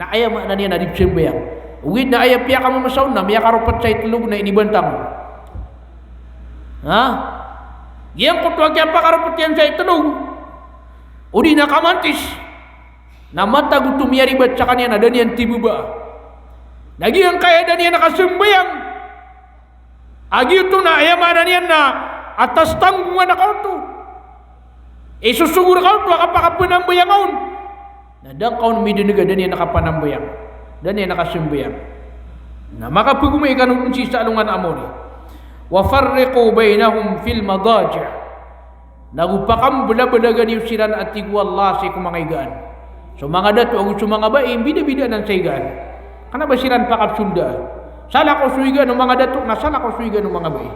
na aya maana niyan na di pzambayang. Ogaid na aya piyakammsa on na miyakaropt sa itlog na inibantang. Ha? Giyangkoto a kiyapakaropt iyan sa itlog, odi na kamantis, na matag oto miyaribat skaniyan a da niyan tibabaa. Na giyangkaya da niyan kasambayang a giyoto na aya maana niyan na atas tanggongan ka oto. Isosogo rka oto a kapakapnambayang on. Na da ngka on midnga, da niyan kapanambayang, da niyan kasambayang. Na makapagomay kano dn sii sa alongan a mawri. "Wa farriqu baynahum fil madaji'." Nago pakamblablagan iyo siran, a tig o Allah, sii ko manga igaan. So manga dato ago so manga bai, mbidabida anan sa igaan. Kna ba siran pakapsoldaa. Salakaw so igaan o manga dato, na salakaw so igaan o manga bai.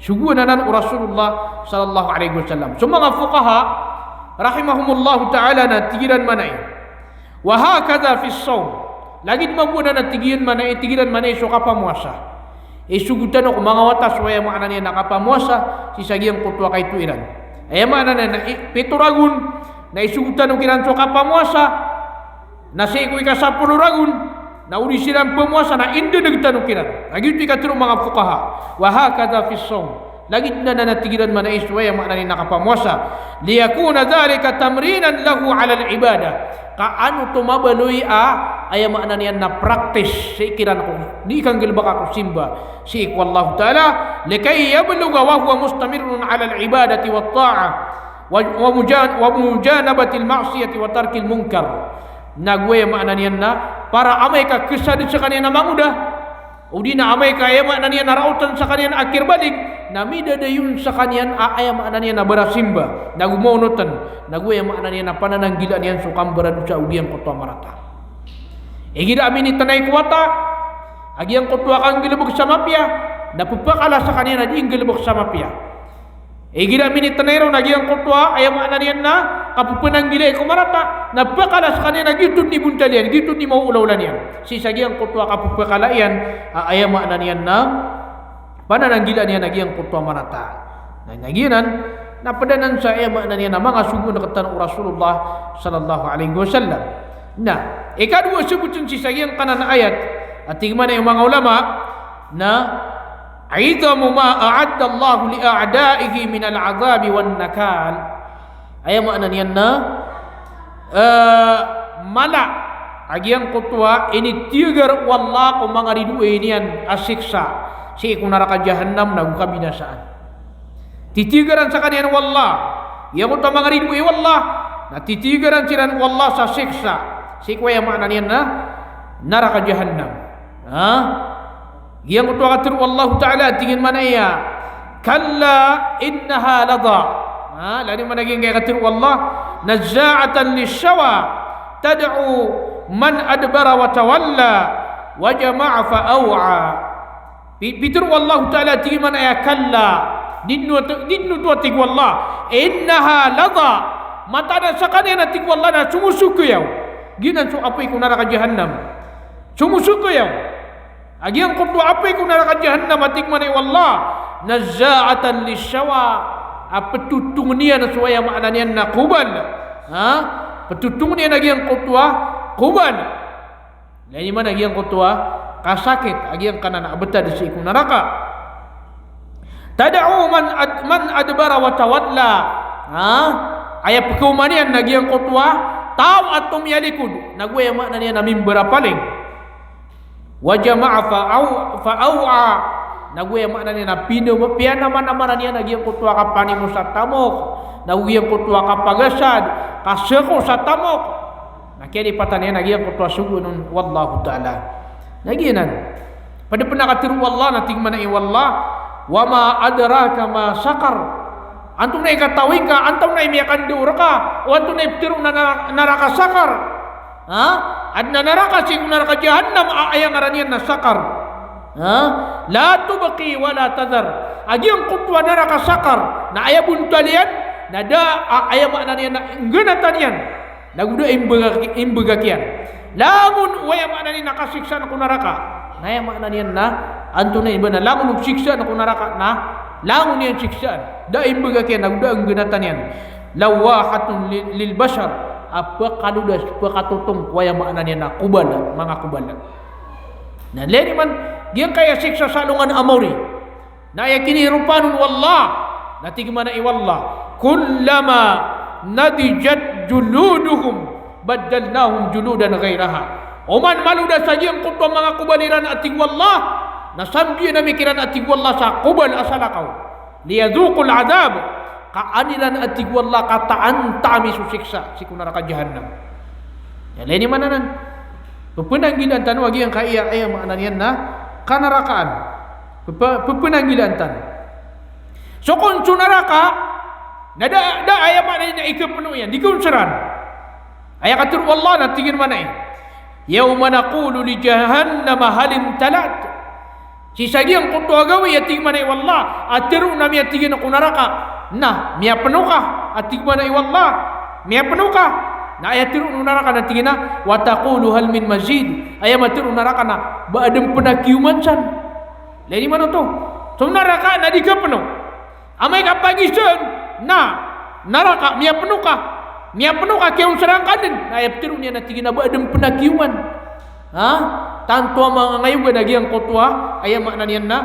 Sogoan anan o Rasulullah sallallahu alayhi wasallam. So manga fuqaha rahimahumullahu ta'ala na tig iran mambo a, "Wa hakadha fis sawm." Lagid mambo anan a tig iyan mambo a, tig iran mambo a so kapamowasa. Isogo tano ko manga wata so aya maana niyan na kapamowasa, sii sa giyangkoto a kaito iran. Aya maana niyan na i-, pito ragon, na isogo tano kiran so kapamowasa, na sii ko ikasapolo ragon, na o di siran pmowasa na indneg tano kiran. Na giyoto i katharo o manga fuqaha. "Wa hakadha fis sawm." Lagid anan a tig iran mambo a so aya maana niyan na kapamowasa. "Liyakuna dhalika tamrinan lahu 'alal ibadah." Ka an oto mabaloy a, aya maana niyan na practice sii kiran ko di kanggalbka ko simba sii ko Allah Ta'ala, "likay yablugha wa huwa mustamirrun 'alal ibadati wat ta'ah, wa, wa mujan-, wa mujanabatil ma'siyati wa tarkil munkar." Nago aya maana niyan na, para amay ka ksad skaniyan a mangoda, odi na amay ka aya maana niyan na raotan skaniyan a kirbalig, na midadayon skaniyan a aya maana niyan na barasimba, nago maonotn, nago aya maana niyan na panananggilaan iyan so kambaradosa o giyangkoto a marata. Igira a minitnay ko wata a giyangkoto a kanggalbk sa mapiya, na pphakala skaniyan a di nggalbk sa mapiya. Igira a minitnay ron a giyangkoto a aya maana niyan na kapphanaanggilai ko marata, na pphakala skaniyan a giyoto dn i bontal iyan, giyoto dn i maoolaola niyan. Sii sa giyangkoto a kapphakala iyan a aya maana niyan na panananggilaan iyan a giyangkoto a marata. Na, na giyanan, na pd anan sa aya maana niyan na manga sogoan rktano o Rasulullah sallallahu alayhi wasallam. Na ikadowa a sabotn sii sa giyangkanan a ayat, a tig mambo o manga ulama na, "'Idhamu ma a'adda Allahu li a'da'ihi minal 'adhabi wan nakal." Aya maana niyan na, eh, mala a giyangkoto a initiyagar o Allah ko manga ridoay niyan a siksa sii ko naraka jahannam nago kabinasaan. Titiyagaran skaniyan o Allah giyangkoto a manga ridoay o Allah, na titiyagaran siran o Allah sa siksa sii ko aya maana niyan na naraka jahannam. Ha? Giyangkoto a katharo o Allah Ta'ala, tig iyan mambo a, "Kalla innaha ladha." Ha, lagid mambo a giyangkaya katharo o Allah, "Nazza'atan lishawa, tad'u man adbara wa tawalla, wa jama'a fa aw'a." Pi-, pitharo o Allahu Ta'ala a tig iyan mambo a kalla. Di dn oto, di dn oto a tig o Allah. Innaha ladha. Mataan a skaniyan a tig o Allah na somosokayaw. Giyanan so apoy ko naraka Jahannam. Somosokayaw. A giyangkoto a apoy ko naraka Jahannam a tig mambo o Allah. Nazza'atan lishawa. A ptotongn iyan so aya maana niyan na kobal. Ha? Ptotongn iyan a giyangkoto a kobal. Lagid mambo a giyangkoto a kasakit a giyangkanan a btad sii ko naraka. Tad'u man ad-, man adbara wa tawalla. Ha? Aya pkaoma niyan na giyangkoto a taw a tomiyalikod, nago aya maana niyan na mimbarapaling. Wa jama'a fa aw-, fa aw'a. Nago aya maana niyan na pina-, piyanamanamanan iyan a giyangkoto a kapanimo sa tamok, nago giyangkoto a kapagasad, kasako sa tamok. Na kiyalipatan iyan a giyangkoto a sogoan on o Allahu Ta'ala. Na giyanan. Pd pn a katharo o Allah na tig mambo o Allah, "Wa ma adraka ma saqar." Antonaa i katawi ngka, antonaa i miyakandao rka o antonaa i ptharoon a na-, naraka Saqar. Ha? Adn a naraka sii ko naraka Jahannam a aya ngaran iyan na Saqar. Ha? La tubqi wa la tadhar. A giyangkoto a naraka Saqar na aya bontal iyan na da a aya maana niyan na nggnatan iyan. Nago da imbgak, imbgak iyan. Langon o aya maana niyan na kasiksaan ko naraka. Na aya maana niyan na antonaa i ba na langon o siksaan ko naraka na langon iyan siksaan. Da imbgak iyan, nago da nggnatan iyan. Lawahatun lil, lil bashar. A pkalodas, pkatotong ko aya maana niyan na kobal, manga kobal. Na lagid mambo, giyangkaya siksa sa alongan a maori. Na aya kiniropaan on o Allah, na tig mambo o Allah, "Kullama nadijat juluduhum baddalnahum juludan ghayraha." Oman malodas a giyangkoto a manga kobal iran a tig o Allah, na sambian ami kiran a tig o Allah sa kobal a salakaw. Liyadhuqul adhab, ka an iran a tig o Allah kataantaami so siksa sii ko naraka Jahannam. Aya lagid mambo anan. Pphanggilaan tano a giyangkaya, aya maana niyan na kanarakaan. Ppa-, pphanggilaan tano. So kon so naraka, na da, da aya maana niyan na ikapno iyan, di kaonsaran. Aya katharo o Allah na tig iyan mambo, "Yawma naqulu li jahannama hal imtala'ti." Sii sa giyangkoto a gawii a tig mambo o Allah, a tharoon ami a tig iyan ko naraka, na miyapno ka, a tig mambo o Allah, miyapno ka. Na aya tharoon o naraka na tig iyan a, "Wa taqulu hal min mazid." Aya matharo o naraka na, ba adn pn a kiyoman san. Lagid mambo oto. So naraka na di kapno. Amay ka pagisaan na naraka, miyapno ka. Miyapno ka, kiyaonsaran ka dn. Na aya ptharoon iyan a tig iyan a ba adn pn a kiyoman. Ha? Tanto a manga ngayogan a giyangkoto a, aya maana niyan na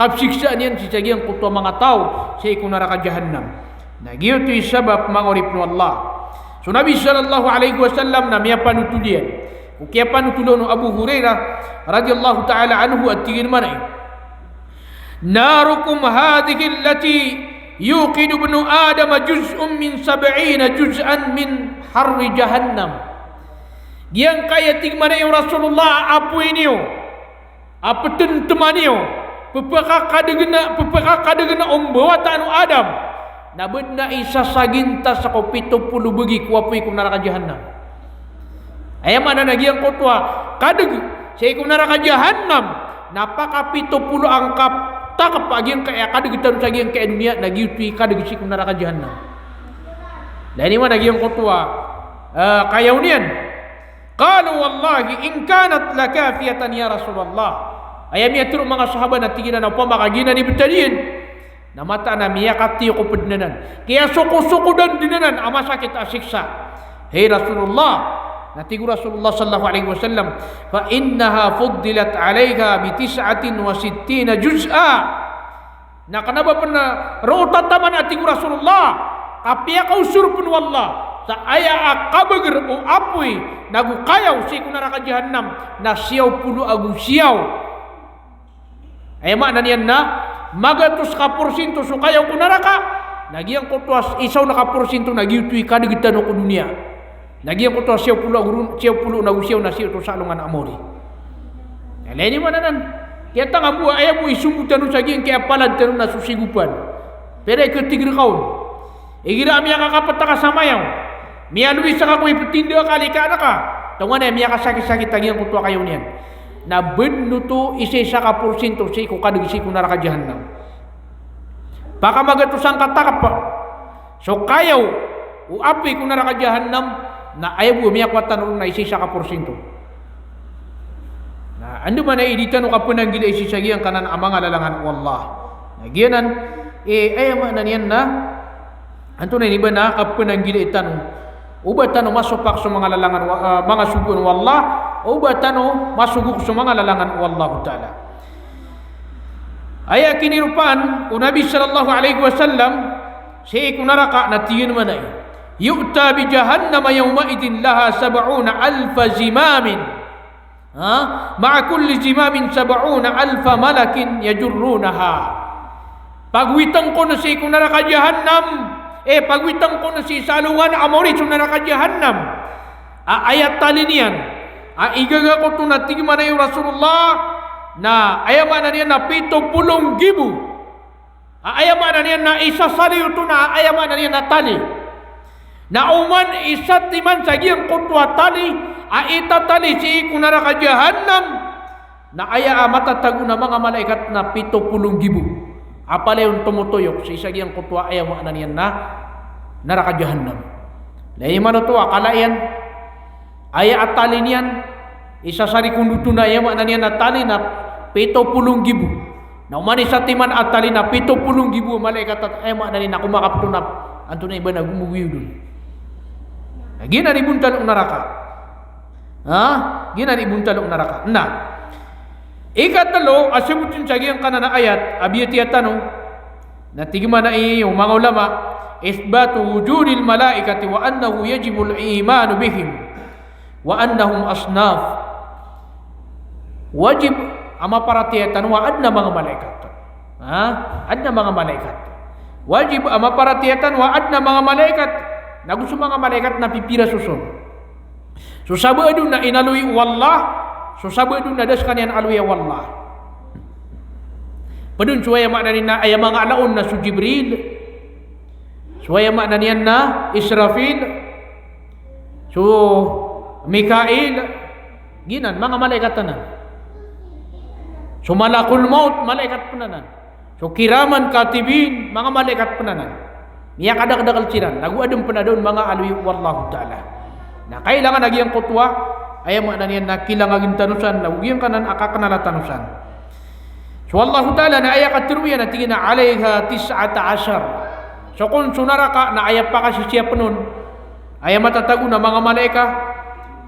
kapsiksaan iyan sii sa giyangkoto a manga taw sii ko naraka Jahannam. Na giyoto i sabap, manga oripn o Allah. So Nabi sallallahu alaihi wasallam na miyapanotol iyan ko kiyapanotol on o Abu Hurairah radhiyallahu ta'ala anhu a tig iyan mambo, "Narukum hadhihi allati yuqidu ibnu Adama juz'un min sab'ina juz'an min harri jahannam." Giyangkaya, tig mambo o Rasulullah, a apoy niyo a ptntman iyo, pphakakadgn a, pphakakadgn o mbawataan o Adam, na bdn a isa sa gintas ko pito polo bgi ko apoy ko naraka Jahannam. Aya maana na giyangkoto a kadg sii ko naraka Jahannam na pakapito polo angka takp a giyangkaya kadg tano sa giyangkaya doniya, na giyoto i kadg sii ko naraka Jahannam. Lagid mambo a giyangkoto a, eh, kayaw niyan. Qalu, "Wallahi in kanat lakafiyatan ya Rasulullah." Aya miyatharo o manga sahaba na tig iran a opama ka giyanan i btad iyan, na mataan a miyakatiyokop dn anan, kiyasokosokodan dn anan a masakit a siksa. Hay Rasulullah, na tig o Rasulullah sallallahu alaihi wasallam, "Fa innaha fuddilat alaiha bi tis'atin wa sittina juz'a." Na kna ba pn roo tataman, a tig o Rasulullah, ka piyakaosor pn o Allah sa aya a kabagr o apoy nago kayaw sii ko naraka Jahannam na siyaw polo ago siyaw. Aya maana niyan na magatos ka porsinto so kayaw ko naraka, na giyangkoto a isa on ka porsinto na giyoto i kadg tano ko doniya. Na giyangkoto a siyaw polo ago ron, siyaw polo nago siyaw na siyoto sa alongan a maori. Aya lagid mambo anan. Kiyatangka bo a aya bo i sombo tano sa giyangkaya palad tano na so sigopan. Pira i katig rka on. Igira a miyakakapta ka sa mayaw, miyalowi ska ko iptinda ka, likaan ka, tonganay a miyakasakit-sakit a giyangkoto a kayaw niyan. Na badn oto isa-isa ka porsinto sii ko kadg sii ko naraka jahannam. Pakamagatosan ka takp so kayaw o api ko naraka jahannam, na aya bo a miyakowa tano ron na isa-isa ka porsinto. Na andamanaya i di tano kapnanggilai sii sa giyangkanan a manga lalangan o Allah. Na giyanan, eh, aya maana niyan na antonaa i ba na kapnanggilai tano. O ba tano masopak so manga lalangan, ah, manga sogoan o Allah, o ba tano masogok so manga lalangan o Allahu Ta'ala. Aya kiniropaan o Nabi sallallahu alaihi wasallam sii ko naraka na tig iyan mambo a, "Yu'ta bi jahannama yawma'idhin laha sab'una alfa zimamin." Ha? "Ma'a kulli zimamin sab'una alfa malakin yajurrunaha." Pagowitn kon sii ko naraka jahannam, eh, pagowitn kon sii sa alongan a maori so naraka jahannam a aya tali niyan a igaga ko oto na tig mambo o Rasulullah na aya maana niyan na pito polo nggibo. A aya maana niyan na isasali oto na aya maana niyan na tali. Na oman i satiman sa giyangkoto a tali a itatali sii ko naraka jahannam, na aya a matatago na manga malaikat na pito polo nggibo a palaya on tomotoyok sii sa giyangkoto a aya maana niyan na naraka jahannam. Na aya maana oto a kala iyan, aya a tali niyan, isasari kon oto na aya maana niyan na tali na pito polo nggibo. Na oman i satiman a tali na pito polo nggibo a malaikat a, aya maana niyan na komakapto na antonaa i ba na gomogoyod on. Na giyanan i bontal o naraka. Ha? Giyanan i bontal o naraka. Na ikatlo a sabotn sa giyangkanan a ayat a biyatiya tano, na tig mambo o manga ulama, "Ithbatu wujudil malaikati wa annahu yajibul imanu bihim wa annahum asnaf." Wajib a maparatiyaya tano a adn a manga malaikat. Ha? Adn a manga malaikat. Wajib a maparatiyaya tano a adn a manga malaikat. Na go so manga malaikat na pipira soson. So sabaad on na inaloy o Allah, so sabaad on na da skaniyan aloya o Allah. Pd on so aya maana niyan na aya manga ala on na so Jibril, so aya maana niyan na Israfil, so Mikail, giyanan, manga malaikat anan. So Malakul Maut, malaikat pn anan. So kiraman katibin, manga malaikat pn anan. Miyakadakdakl siran, na go adn pn a da on manga aloy o Allahu Ta'ala. Na kailangan a giyangkoto a, aya maana niyan na kilangagn tano san, na go giyangkanan a kaknala tano san. So Allahu Ta'ala na aya katharo iyan na tig iyan a alaiha tis'ata ashar. So kon so naraka na aya pakasisiyapn on, aya matatago na manga malaikat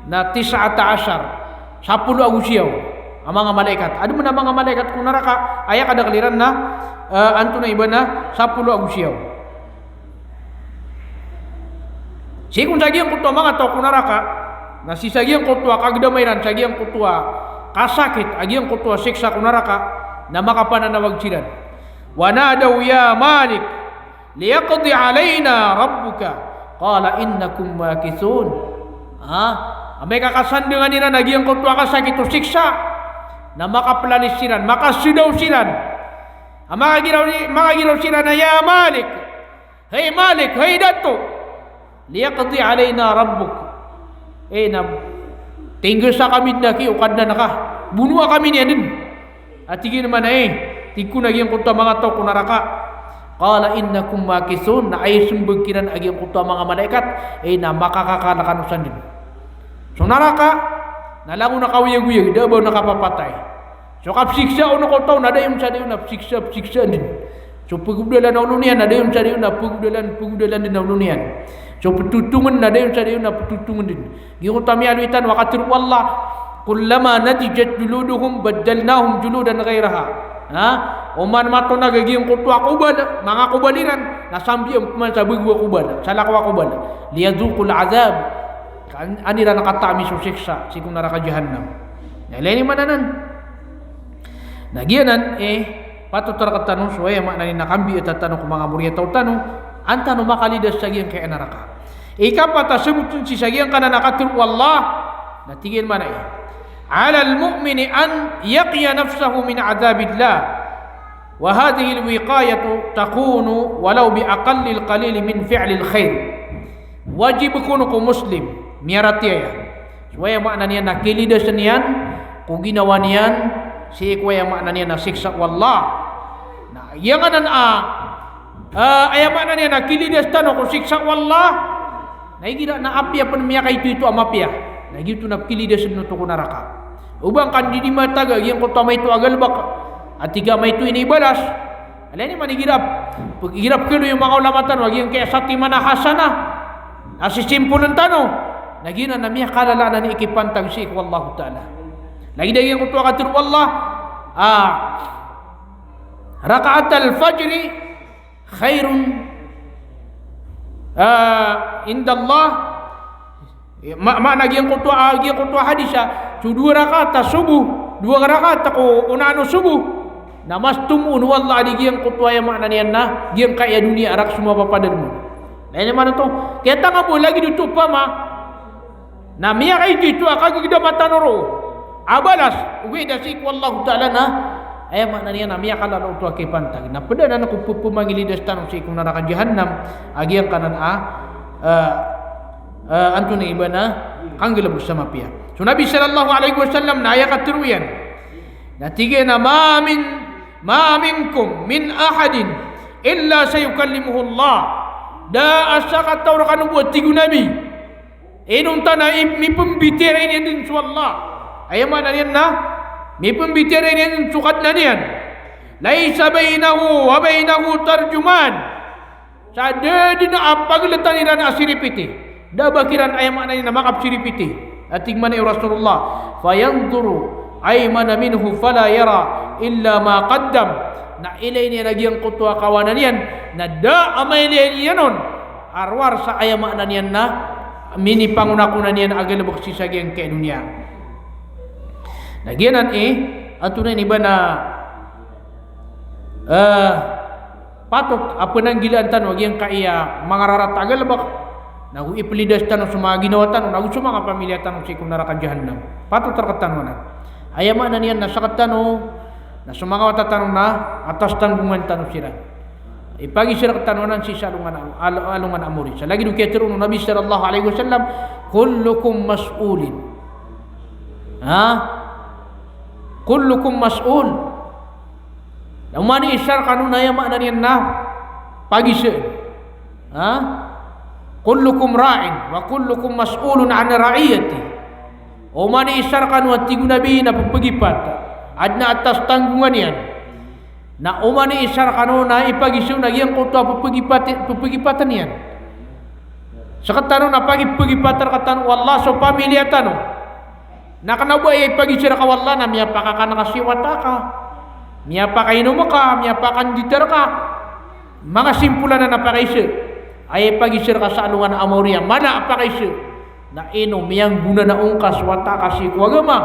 na tis'ata ashar, sapolo ago siyaw a manga malaikat. Adn pn a manga malaikat ko naraka, aya kadakl iran na, eh, antonaa i ba na sapolo ago siyaw. Sii kon sa giyangkoto a manga taw ko naraka, na sii sa giyangkoto a kagdama iran sa giyangkoto a kasakit a giyangkoto a siksa ko naraka, na makapananawag siran. Wa nadaw ya Malik liyaqdi alaina rabbuka, qala innakum makithun. Ha? Amay ka kasandangan iran a giyangkoto a kasakit o siksa, na makaplalis siran, makasdaw siran. A makagiraw, makagiraw siran a, "Ya Malik, hay Malik, hay dato, liyaqdi alaina rabbuk." Eh, na tinggasa kami dn aki o Kadnan ka. Bonoa kami niyan dn. A tig iyan mambo a, tig kon a giyangkoto a manga taw ko naraka. Qala innakum makithun, na aya smbag kiran a giyangkoto a manga malaikat, eh, na makakakal kano san dn. So naraka na langon a kaoyagoyag, da a ba on a kapapatay. So kapsiksa on ko taw na da iyan sa da iyan a psiksa, psiksa dn. So pgodalan a olo niyan na da iyan sa da iyan a pgodalan, pgodalan dn a olo niyan. So ptotongn na da iyan sa da iyan a ptotongn dn. Giyangkoto a miyaaloy tano a katharo o Allah, "Kullama nadijat juluduhum baddalnahum juludan ghayraha." Ha? Oman matonag a giyangkoto a kobal, manga kobal iran, na sambian pman sa bago a kobal, salakaw a kobal. "Liyadhuqul adhab." Ka an, an iran kataami so siksa sii ko naraka jahannam. Na ilay niyo man anan. Na giyanan, eh, patot a rktano so aya maana niyan na kambiita tano ko manga moriyataw tano, an tano makalidas sa giyangkaya naraka. Ikapat a sabotn sii sa giyangkanan a katharo o Allah, na tig iyan mambo a, "Alal mu'mini an yaqiya nafsahu min adhabillah. Wa hadhihil wiqayatu takunu walaw bi aqallil qalili min fi'lil khair." Wajib kon ko Muslim, miyaratiyaya. So aya maana niyan na kilidas iyan ko ginawa niyan sii ko aya maana niyan na siksa o Allah. Na giyanan a, ah, aya maana niyan na kilidas tano ko siksa o Allah. Na igira na apiya pn miyakaito-ito a mapiya, na giyoto na kilidas dn oto ko naraka. O ba ngka dn di mataga giyangkoto a maito a galbk a tig a maito ini i balas. Alani man igira, igira pkhaloy o manga ulama tano a giyangkaya satiman a hasana a sisimpoln tano, na giyanan na miyakalala anan i kipantag sii ko Allahu Ta'ala. Lagid a giyangkoto a katharo o Allah, ah, raka'atal fajri khairun, ah, indallah. Ma-, maana giyangkoto a, giyangkoto a hadis a so dowa rakaat a sobo, dowa rakaat ko onaan o sobo, na mas tomo on o Allah a di giyangkoto a aya maana niyan na giyangkaya doniya a rakhs o mapapadalm on. Na aya maana oto, kiyatanga bo lagid oto opama na miyakaito-ito a kagagdama tano roo a balas, ogaid a sii ko Allahu Ta'ala na aya maana niyan na miyakalala oto a kipantag. Na pd anan ko pphamangilidas tano sii ko naraka jahannam a giyangkanan a, eh, eh, antonaa i ba na kanggalbk sa mapiya. So Nabi sallallahu alaihi wasallam na aya katharo iyan, na tig iyan a, "Ma min, ma minkum min ahadin illa sayukallimuhu Allah." Da a sakataw rkano bo, a tig o Nabi, inonta na i-, mipmbitiyarai niyan dn so Allah. Aya maana niyan na mipmbitiyarai niyan dn so Kadnan iyan. "Laysa baynahu wa baynahu tarjuman." Sa da dn a pagltan iran a siripiti. Da a ba kiran, aya maana niyan na, makapsiripiti. A tig mambo o Rasulullah, "Fayanzuru aymana minhu fala yara illa ma qaddam." Na ilay niyan a giyangkoto a kawanan iyan, na da a mailay niyan on a rowar sa aya maana niyan na minipangonakona niyan a galbk sii sa giyangkaya doniya. Na giyanan i, antonaa i ba na, eh, patot a pnanggilaan tano a giyangkaya manga rarata a galbk, na go iplidas tano so manga ginawa tano, na go so manga pamilya tano sii ko naraka jahannam. Patot rktano anan. Aya maana niyan na sktano, na so manga wata tano na atas tanggongan tano siran. Ipagiza rktano anan sii sa alongan a, al-, alongan a mori. Sa lagid o kiyatharo o Nabi sallallahu alaihi wasallam, "Kullukum mas'ulin." Ha? "Kullukum mas'ul." Na oman i isa rkano na aya maana niyan na pagiza. Ha? "Kullukum ra'in wa kullukum mas'ulun an ra'iyatih." Oman i isa rkano, a tig o Nabi, na pphagipat. Adn a atas tanggongan iyan. Na oman i isa rkano na ipagiza on a giyangkoto a pphagipat, pphagipatn iyan. Sktano na pagipagipatn rktano o Allah so pamilya tano. Na kna o ba aya ipagiza rka o Allah na miyapakakan ka sii wata ka, miyapakainom ka, miyapakandit rka. Manga simpol anan a pakaiza. Aya ipagiza rka sa alongan a mori a mala a pakaiza, na ino miyanggona na ongka so wata ka sii ko agama,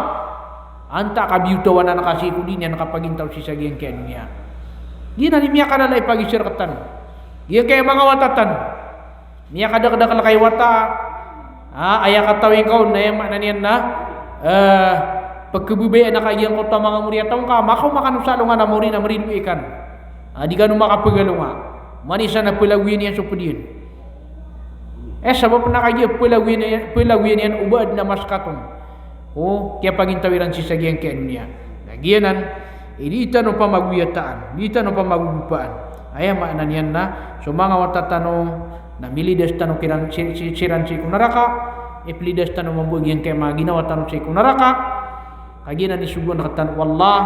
antaa ka biyotawan ka sii ko di niyan kapagintaw sii sa giyangkaya doniya. Giyanan i miyakalala a ipagiza rktano. Giyangkaya manga wata tano. Miyakadakdakl ka i wata, ah, aya katawi ngka on na aya maana niyan na, eh, pkhababayaan ka giyangkoto a manga mori a taw ngka, makaoma kano sa alongan a mori na mridoay kano. Ah, di kano makapagalonga. Oman i isa na plagoyan iyan so pd iyan. Eh, sabap na kagiya plagoyan iyan, plagoyan iyan o ba adn a maskaton. O kiyapagintaw iran sii sa giyangkaya doniya. Na giyanan i di tano pamagoyataan, di tano pamagogopaan. Aya maana niyan na so manga wata tano na milidas tano kiran si-, si-, siran sii ko naraka, iplidas tano mambo a giyangkaya manga ginawa tano sii ko naraka. Kagiya na nisogoan rktano o Allah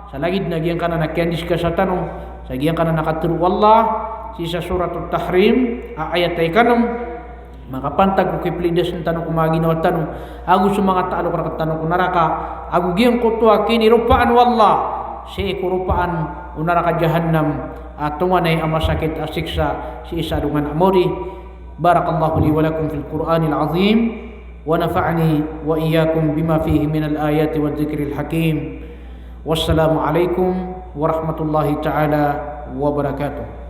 sa lagid na giyangkanan a kiyandiskasa tano sa giyangkanan a katharo o Allah sii sa Suratut Tahrim, a ayat a ikanem. Makapantag ko kiplidasn tano ko manga ginawa tano ago so manga taalok rktano ko naraka, ago giyangkoto a kiniropaan o Allah sii ko ropaan o naraka jahannam a tonganay a masakit a siksa sii sa alongan a mori. Barakallahu li wa lakum fil Qur'anil azim, wa nafa'ani wa iyyakum bima fihi minal ayati wadh dhikril hakim. Wassalamu alaikum warahmatullahi ta'ala wabarakatuh.